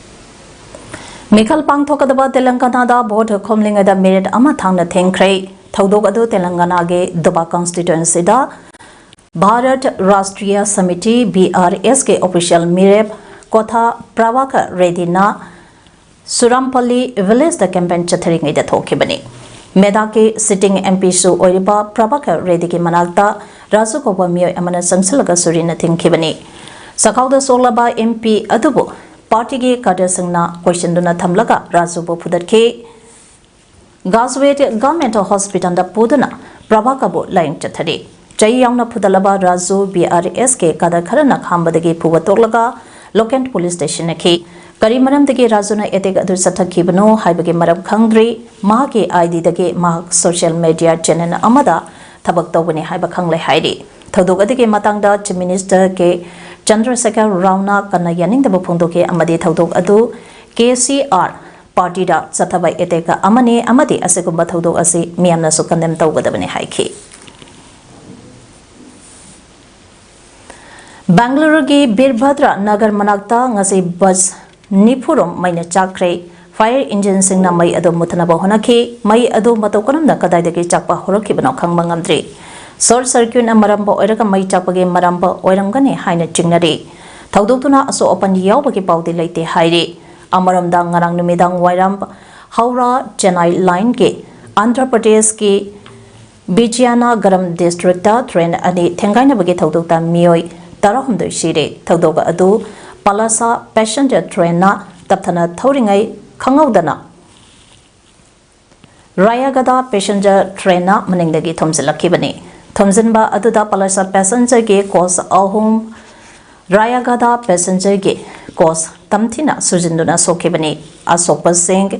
ꯃꯤꯈꯜ ꯄꯥꯡꯊꯣꯛꯀꯗꯕ ꯇꯦꯂꯪꯒꯥꯅꯥꯗ vote ꯈꯣꯝꯂꯤꯉꯩꯗ ꯃꯤꯅꯤꯠ ꯑꯃ ꯊꯥꯡꯅ ꯊꯦꯡꯈ꯭ꯔꯦ꯫ ꯊꯧꯗꯣꯛ ꯑꯗꯨ ꯇꯦꯂꯪꯒꯥꯅꯥꯒꯤ ꯗꯨꯕꯥ constituencyꯗ ꯚꯥꯔꯠ ꯔꯥꯁꯇ꯭ꯔꯤꯌꯥ ꯁꯃꯤꯇꯤ, BRSꯀꯤ official ꯃꯤꯔꯦꯞ ꯀꯣꯊꯥ ꯄ꯭ꯔꯚꯥꯀꯔ ꯔꯦꯗꯤꯅ ꯁꯨꯔꯥꯝꯄꯜꯂꯤ villageꯇ campaign ꯆꯠꯊꯔꯤꯉꯩꯗ ꯊꯣꯛꯈꯤꯕꯅꯤ꯫ ꯃꯦꯗꯥꯛꯀꯤ sitting MPꯁꯨ ꯑꯣꯏꯔꯤꯕ ꯄ꯭ꯔꯚꯥꯀꯔ ꯔꯦꯗꯤꯒꯤ ꯃꯅꯥꯛꯇ ꯔꯥꯖꯨ ꯀꯧꯕ ꯃꯤꯑꯣꯏ ꯑꯃꯅ ꯆꯪꯁꯤꯜꯂꯒ ꯁꯨꯔꯤꯅ ꯊꯤꯡꯈꯤꯕꯅꯤ꯫ ꯆꯈꯥꯎꯗ ꯁꯣꯛꯂꯕ MP ꯑꯗꯨꯕꯨ partyꯒꯤ cadreꯁꯤꯡꯅ ꯀꯣꯏꯁꯤꯟꯗꯨꯅ ꯊꯝꯂꯒ ꯔꯥꯖꯨꯕꯨ ꯐꯨꯗꯠꯈꯤ꯫ ꯒꯥꯖꯋꯦꯠ Government Hospitalꯗ ꯄꯨꯗꯨꯅ ꯄ꯭ꯔꯚꯥꯀꯔꯕꯨ ꯂꯥꯌꯦꯡ ꯆꯠꯊꯔꯤ꯫ ꯆꯩ ꯌꯥꯎꯅ ꯐꯨꯗꯠꯂꯕ ꯔꯥꯖꯨ BRSꯀꯤ cadre ꯈꯔꯅ ꯈꯥꯝꯕꯗꯒꯤ ꯄꯨꯕ ꯇꯣꯛꯂꯒ ꯂꯣꯀꯦꯟ police stationꯅꯈꯤ꯫ ꯀꯔꯤ ꯃꯔꯝꯗꯒꯤ ꯔꯥꯖꯨꯅ attack ꯑꯗꯨ ꯆꯠꯊꯈꯤꯕꯅꯣ ꯍꯥꯏꯕꯒꯤ ꯃꯔꯝ ꯈꯪꯗ꯭ꯔꯤ꯫ ꯃꯍꯥꯛꯀꯤ IDꯗꯒꯤ ꯃꯍꯥꯛ social media channel ꯑꯃꯗ ꯊꯕꯛ ꯇꯧꯒꯅꯤ ꯍꯥꯏꯕ ꯈꯪꯂꯦ ꯍꯥꯏꯔꯤ꯫ ꯊꯧꯗꯣꯛ ꯑꯗꯨꯒꯤ ꯃꯇꯥꯡꯗ Chief Minister ꯀꯦ ꯆꯟꯗ꯭ꯔꯁꯦꯈꯔ ꯔꯥꯎꯅ ꯀꯟꯅ ꯌꯥꯅꯤꯡꯗꯕ ꯐꯣꯡꯗꯣꯛꯈꯤ ꯑꯃꯗꯤ ꯊꯧꯗꯣꯛ ꯑꯗꯨ ꯀꯦ ꯁꯤ ꯑꯥꯔ ꯄꯥꯔꯇꯤꯗ ꯆꯠꯊꯕ ꯑꯦꯇꯦꯛ ꯑꯃꯅꯤ ꯑꯃꯗꯤ ꯑꯁꯤꯒꯨꯝꯕ ꯊꯧꯗꯣꯛ ꯑꯁꯤ ꯃꯤꯌꯥꯝꯅꯁꯨ ꯀꯟꯗꯦꯝ ꯇꯧꯒꯗꯕꯅꯤ ꯍꯥꯏꯈꯤ꯫ ꯕꯦꯡꯒꯂꯨꯔꯨꯒꯤ ꯕꯤꯔꯚꯗ꯭ꯔ ꯅꯒꯔ ꯃꯅꯥꯛꯇ ꯉꯁꯤ ꯕꯁ ꯅꯤꯐꯨ ꯔꯣꯝ ꯃꯩꯅ ꯆꯥꯛꯈ꯭ꯔꯦ꯫ Fire engineꯁꯤꯡꯅ ꯃꯩ ꯑꯗꯨ ꯃꯨꯊꯠꯅꯕ ꯍꯣꯠꯅꯈꯤ꯫ ꯃꯩ ꯑꯗꯨ ꯃꯇꯧ ꯀꯔꯝꯅ ꯀꯗꯥꯏꯗꯒꯤ ꯆꯥꯛꯄ ꯍꯧꯔꯛꯈꯤꯕꯅꯣ ꯈꯪꯕ ꯉꯝꯗ꯭ꯔꯤ꯫ Short circuitꯅ ꯃꯔꯝ ꯑꯣꯏꯔꯒ ꯃꯩ ꯆꯥꯛꯄꯒꯤ ꯃꯔꯝ ꯑꯣꯏꯔꯝꯒꯅꯤ ꯍꯥꯏꯅ ꯆꯤꯡꯅꯔꯤ꯫ ꯊꯧꯗꯣꯛꯇꯨꯅ ꯑꯁꯣꯛ ꯑꯄꯟ ꯌꯥꯎꯕꯒꯤ ꯄꯥꯎꯗꯤ ꯂꯩꯇꯦ ꯍꯥꯏꯔꯤ꯫ ꯑꯃꯔꯣꯝꯗ ꯉꯔꯥꯡ ꯅꯨꯃꯤꯗꯥꯡ ꯋꯥꯏꯔꯝ ꯍꯧꯔꯥ ꯆꯦꯟꯅꯥꯏ ꯂꯥꯏꯟꯒꯤ ꯑꯟꯙ꯭ꯔ ꯄ꯭ꯔꯗꯦꯁꯀꯤ ꯕꯤꯖꯌꯅꯒꯔꯝ ꯗꯤꯁꯇ꯭ꯔꯤꯛꯇ ꯇ꯭ꯔꯦꯟ ꯑꯅꯤ ꯊꯦꯡꯒꯥꯏꯅꯕꯒꯤ ꯊꯧꯗꯣꯛꯇ ꯃꯤꯑꯣꯏ ꯇꯔꯥꯍꯨꯝꯗꯣꯏ ꯁꯤꯔꯦ꯫ ꯊꯧꯗꯣꯛ ꯑꯗꯨ ꯄꯂꯥꯁꯥ ꯄꯦꯁꯦꯟꯖꯔ ꯇ꯭ꯔꯦꯟꯅ ꯇꯞꯊꯅ ꯊꯧꯔꯤꯉꯩ ꯈꯪꯍꯧꯗꯅ ꯔꯥꯌꯥꯒꯗꯥ ꯄꯦꯁꯦꯟꯖꯔ ꯇ꯭ꯔꯦꯟꯅ ꯃꯅꯤꯡꯗꯒꯤ ꯊꯣꯝꯖꯤꯜꯂꯛꯈꯤꯕꯅꯤ꯫ ꯊꯣꯝꯖꯤꯟꯕ ꯑꯗꯨꯗ ꯄꯂꯥꯁꯥ ꯄꯦꯁꯦꯟꯖꯔꯒꯤ ꯀꯣꯆ ꯑꯍꯨꯝ, ꯔꯥꯌꯥꯒꯗꯥ ꯄꯦꯁꯦꯟꯖꯔꯒꯤ ꯀꯣꯆ ꯇꯝꯊꯤꯅ ꯁꯨꯖꯤꯟꯗꯨꯅ ꯁꯣꯛꯈꯤꯕꯅꯤ꯫ ꯑꯁꯣꯛꯄꯁꯤꯡ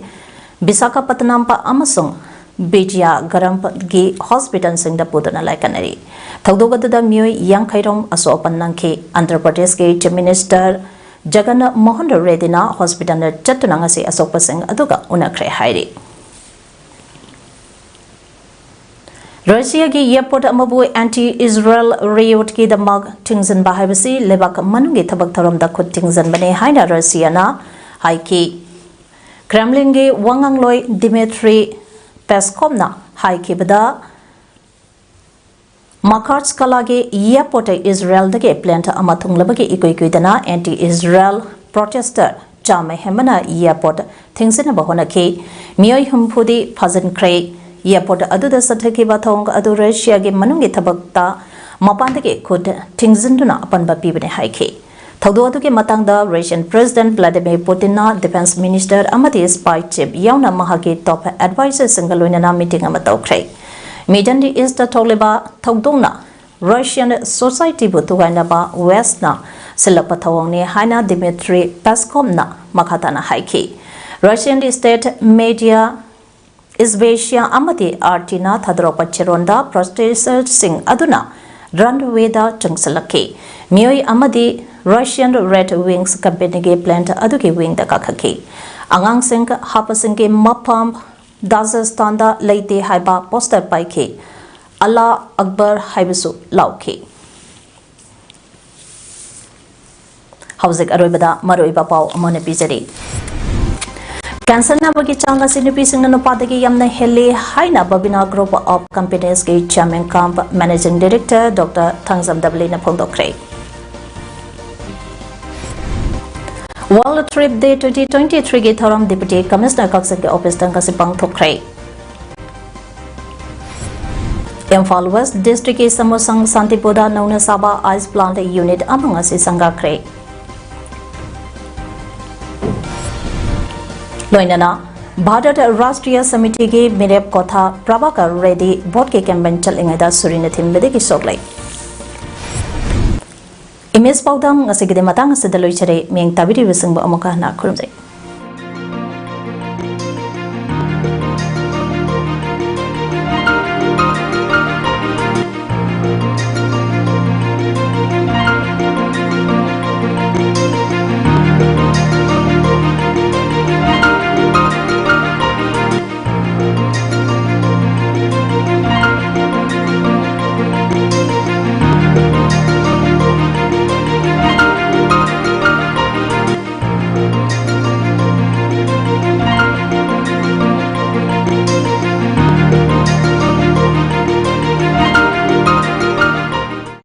ꯕꯤꯁꯥꯈꯥꯄꯠꯇꯅꯝ ꯑꯃꯁꯨꯡ ꯕꯤꯖꯌꯒꯔꯝꯒꯤ ꯍꯣꯁꯄꯤꯇꯥꯜꯁꯤꯡꯗ ꯄꯨꯗꯨꯅ ꯂꯥꯏꯀꯠꯅꯔꯤ꯫ ꯊꯧꯗꯣꯛ ꯑꯗꯨꯗ ꯃꯤꯑꯣꯏ ꯌꯥꯡꯈꯩ ꯔꯣꯝ ꯑꯁꯣꯛ ꯑꯄꯟ ꯅꯪꯈꯤ꯫ ꯑꯟꯙ꯭ꯔ ꯄ꯭ꯔꯗꯦꯁꯀꯤ Chief Minister ꯖꯒꯟ ꯃꯣꯍꯟ ꯔꯦꯗꯤꯅ ꯍꯣꯁꯄꯤꯇꯥꯜꯗ ꯆꯠꯇꯨꯅ ꯉꯁꯤ ꯑꯁꯣꯛꯄꯁꯤꯡ ꯑꯗꯨꯒ ꯎꯅꯈ꯭ꯔꯦ ꯍꯥꯏꯔꯤ꯫ ꯔꯁꯤꯌꯥꯒꯤ airport ꯑꯃꯕꯨ anti Israel riotꯀꯤꯗꯃꯛ ꯊꯤꯡꯖꯤꯟꯕ ꯍꯥꯏꯕꯁꯤ ꯂꯩꯕꯥꯛ ꯃꯅꯨꯡꯒꯤ ꯊꯕꯛ ꯊꯧꯔꯝꯗ ꯈꯨꯠ ꯊꯤꯡꯖꯤꯟꯕꯅꯤ ꯍꯥꯏꯅ ꯔꯁꯤꯌꯥꯅ ꯍꯥꯏꯈꯤ꯫ ꯀ꯭ꯔꯦꯝꯂꯤꯟꯒꯤ ꯋꯥꯉꯥꯡꯂꯣꯏ ꯗꯤꯃꯤꯇ꯭ꯔꯤ ꯄꯦꯁꯀꯣꯞꯅ ꯍꯥꯏꯈꯤꯕꯗ, ꯃꯈꯥꯠꯁꯀꯂꯥꯒꯤ airportꯇ ꯏꯖꯔꯦꯜꯗꯒꯤ plane ꯑꯃ ꯊꯨꯡꯂꯕꯒꯤ ꯏꯀꯨꯏ ꯀꯨꯏꯗꯅ anti Israel protester ꯆꯥꯝꯃ ꯍꯦꯟꯕꯅ airport ꯊꯤꯡꯖꯤꯟꯅꯕ ꯍꯣꯠꯅꯈꯤ꯫ ꯃꯤꯑꯣꯏ ꯍꯨꯝꯐꯨꯗꯤ ꯐꯥꯖꯤꯟꯈ꯭ꯔꯦ꯫ Airport ꯑꯗꯨꯗ ꯆꯠꯊꯈꯤꯕ ꯊꯧꯑꯣꯡ ꯑꯗꯨ ꯔꯁꯤꯌꯥꯒꯤ ꯃꯅꯨꯡꯒꯤ ꯊꯕꯛꯇ ꯃꯄꯥꯟꯗꯒꯤ ꯈꯨꯠ ꯊꯤꯡꯖꯤꯟꯗꯨꯅ ꯑꯄꯟꯕ ꯄꯤꯕꯅꯤ ꯍꯥꯏꯈꯤ꯫ ꯊꯧꯗꯣꯛ ꯑꯗꯨꯒꯤ ꯃꯇꯥꯡꯗ Russian President Vladimir Putinꯅ defence minister ꯑꯃꯗꯤ spy chief ꯌꯥꯎꯅ ꯃꯍꯥꯛꯀꯤ top advisorꯁꯤꯡꯒ ꯂꯣꯏꯅꯅ meeting ꯑꯃ ꯇꯧꯈ꯭ꯔꯦ꯫ Middle Eastꯇ ꯊꯣꯛꯂꯤꯕ ꯊꯧꯗꯣꯛꯅ Russian societyꯕꯨ ꯊꯨꯒꯥꯏꯅꯕ Westꯅ ꯁꯤꯜꯂꯛꯄ ꯊꯧꯑꯣꯡꯅꯤ ꯍꯥꯏꯅ Dmitry Peskovꯅ ꯃꯈꯥ ꯇꯥꯅ ꯍꯥꯏꯈꯤ꯫ Russian state media ꯏꯁꯕꯦꯁꯤꯌꯥ ꯑꯃꯗꯤ ꯑꯥꯔꯇꯤꯅꯥ ꯊꯥꯗꯣꯔꯛꯄ ꯆꯦꯔꯣꯟꯗ ꯄ꯭ꯔꯣꯇꯦꯁꯇꯔꯁꯤꯡ ꯑꯗꯨꯅ ꯔꯟꯋꯦꯗ ꯆꯪꯁꯤꯜꯂꯛꯈꯤ꯫ ꯃꯤꯑꯣꯏ ꯑꯃꯗꯤ Russian Red Wings companyꯒꯤ plane ꯑꯗꯨꯒꯤ wingꯗ ꯀꯥꯈꯠꯈꯤ꯫ ꯑꯉꯥꯡꯁꯤꯡ ꯍꯥꯞꯄꯁꯤꯡꯒꯤ ꯃꯐꯝ ꯗꯥꯖꯁꯇꯥꯟꯗ ꯂꯩꯇꯦ ꯍꯥꯏꯕ poster ꯄꯥꯏꯈꯤ꯫ "ꯑꯜꯂꯥ ꯑꯛꯕꯔ" ꯍꯥꯏꯕꯁꯨ ꯂꯥꯎꯈꯤ꯫ ꯍꯧꯖꯤꯛ ꯑꯔꯣꯏꯕꯗ ꯃꯔꯨꯑꯣꯏꯕ ꯄꯥꯎ ꯑꯃꯨꯛ ꯍꯟꯅ ꯄꯤꯖꯔꯤ꯫ Cancer ꯅꯥꯕꯒꯤ ꯆꯥꯡ ꯑꯁꯤ ꯅꯨꯄꯤꯁꯤꯡꯅ ꯅꯨꯄꯥꯗꯒꯤ ꯌꯥꯝꯅ ꯍꯦꯜꯂꯤ ꯍꯥꯏꯅ Babina Group of Companiesꯀꯤ chairman cum managing director Doctor Thangjam ꯗꯕꯂꯤꯅ ꯐꯣꯡꯗꯣꯛꯈ꯭ꯔꯦ꯫ World Trip Day twenty twenty-threeꯒꯤ ꯊꯧꯔꯝ Deputy Commissioner ꯀꯛꯆꯤꯡꯒꯤ officeꯇ ꯉꯁꯤ ꯄꯥꯡꯊꯣꯛꯈ꯭ꯔꯦ꯫ ꯏꯝꯐꯥꯜ West Districtꯀꯤ ꯁꯃꯨꯁꯪ ꯁꯥꯟꯇꯤꯄꯨꯔꯗ ꯅꯧꯅ ꯁꯥꯕ ice plant unit ꯑꯃ ꯉꯁꯤ ꯁꯪꯒꯥꯈ꯭ꯔꯦ꯫ ꯂꯣꯏꯅꯅ ꯚꯥꯔꯠ ꯔꯥꯁꯇ꯭ꯔꯤꯌ ꯁꯃꯤꯇꯤꯒꯤ ꯃꯤꯔꯦꯞ ꯀꯣꯊꯥ ꯄ꯭ꯔꯚꯥꯀꯔ ꯔꯦꯗꯤ voteꯀꯤ campaign ꯆꯠꯂꯤꯉꯩꯗ ꯁꯨꯔꯤꯅ ꯊꯤꯟꯕꯗꯒꯤ ꯁꯣꯛꯂꯦ꯫ Image ꯄꯥꯎꯗꯝ ꯉꯁꯤꯒꯤꯗꯤ ꯃꯇꯥꯡ ꯑꯁꯤꯗ ꯂꯣꯏꯖꯔꯦ꯫ ꯃꯤꯌꯦꯡ ꯇꯥꯕꯤꯔꯤꯕꯁꯤꯡꯕꯨ ꯑꯃꯨꯛꯀ ꯍꯟꯅ ꯈꯨꯔꯨꯝꯖꯩ꯫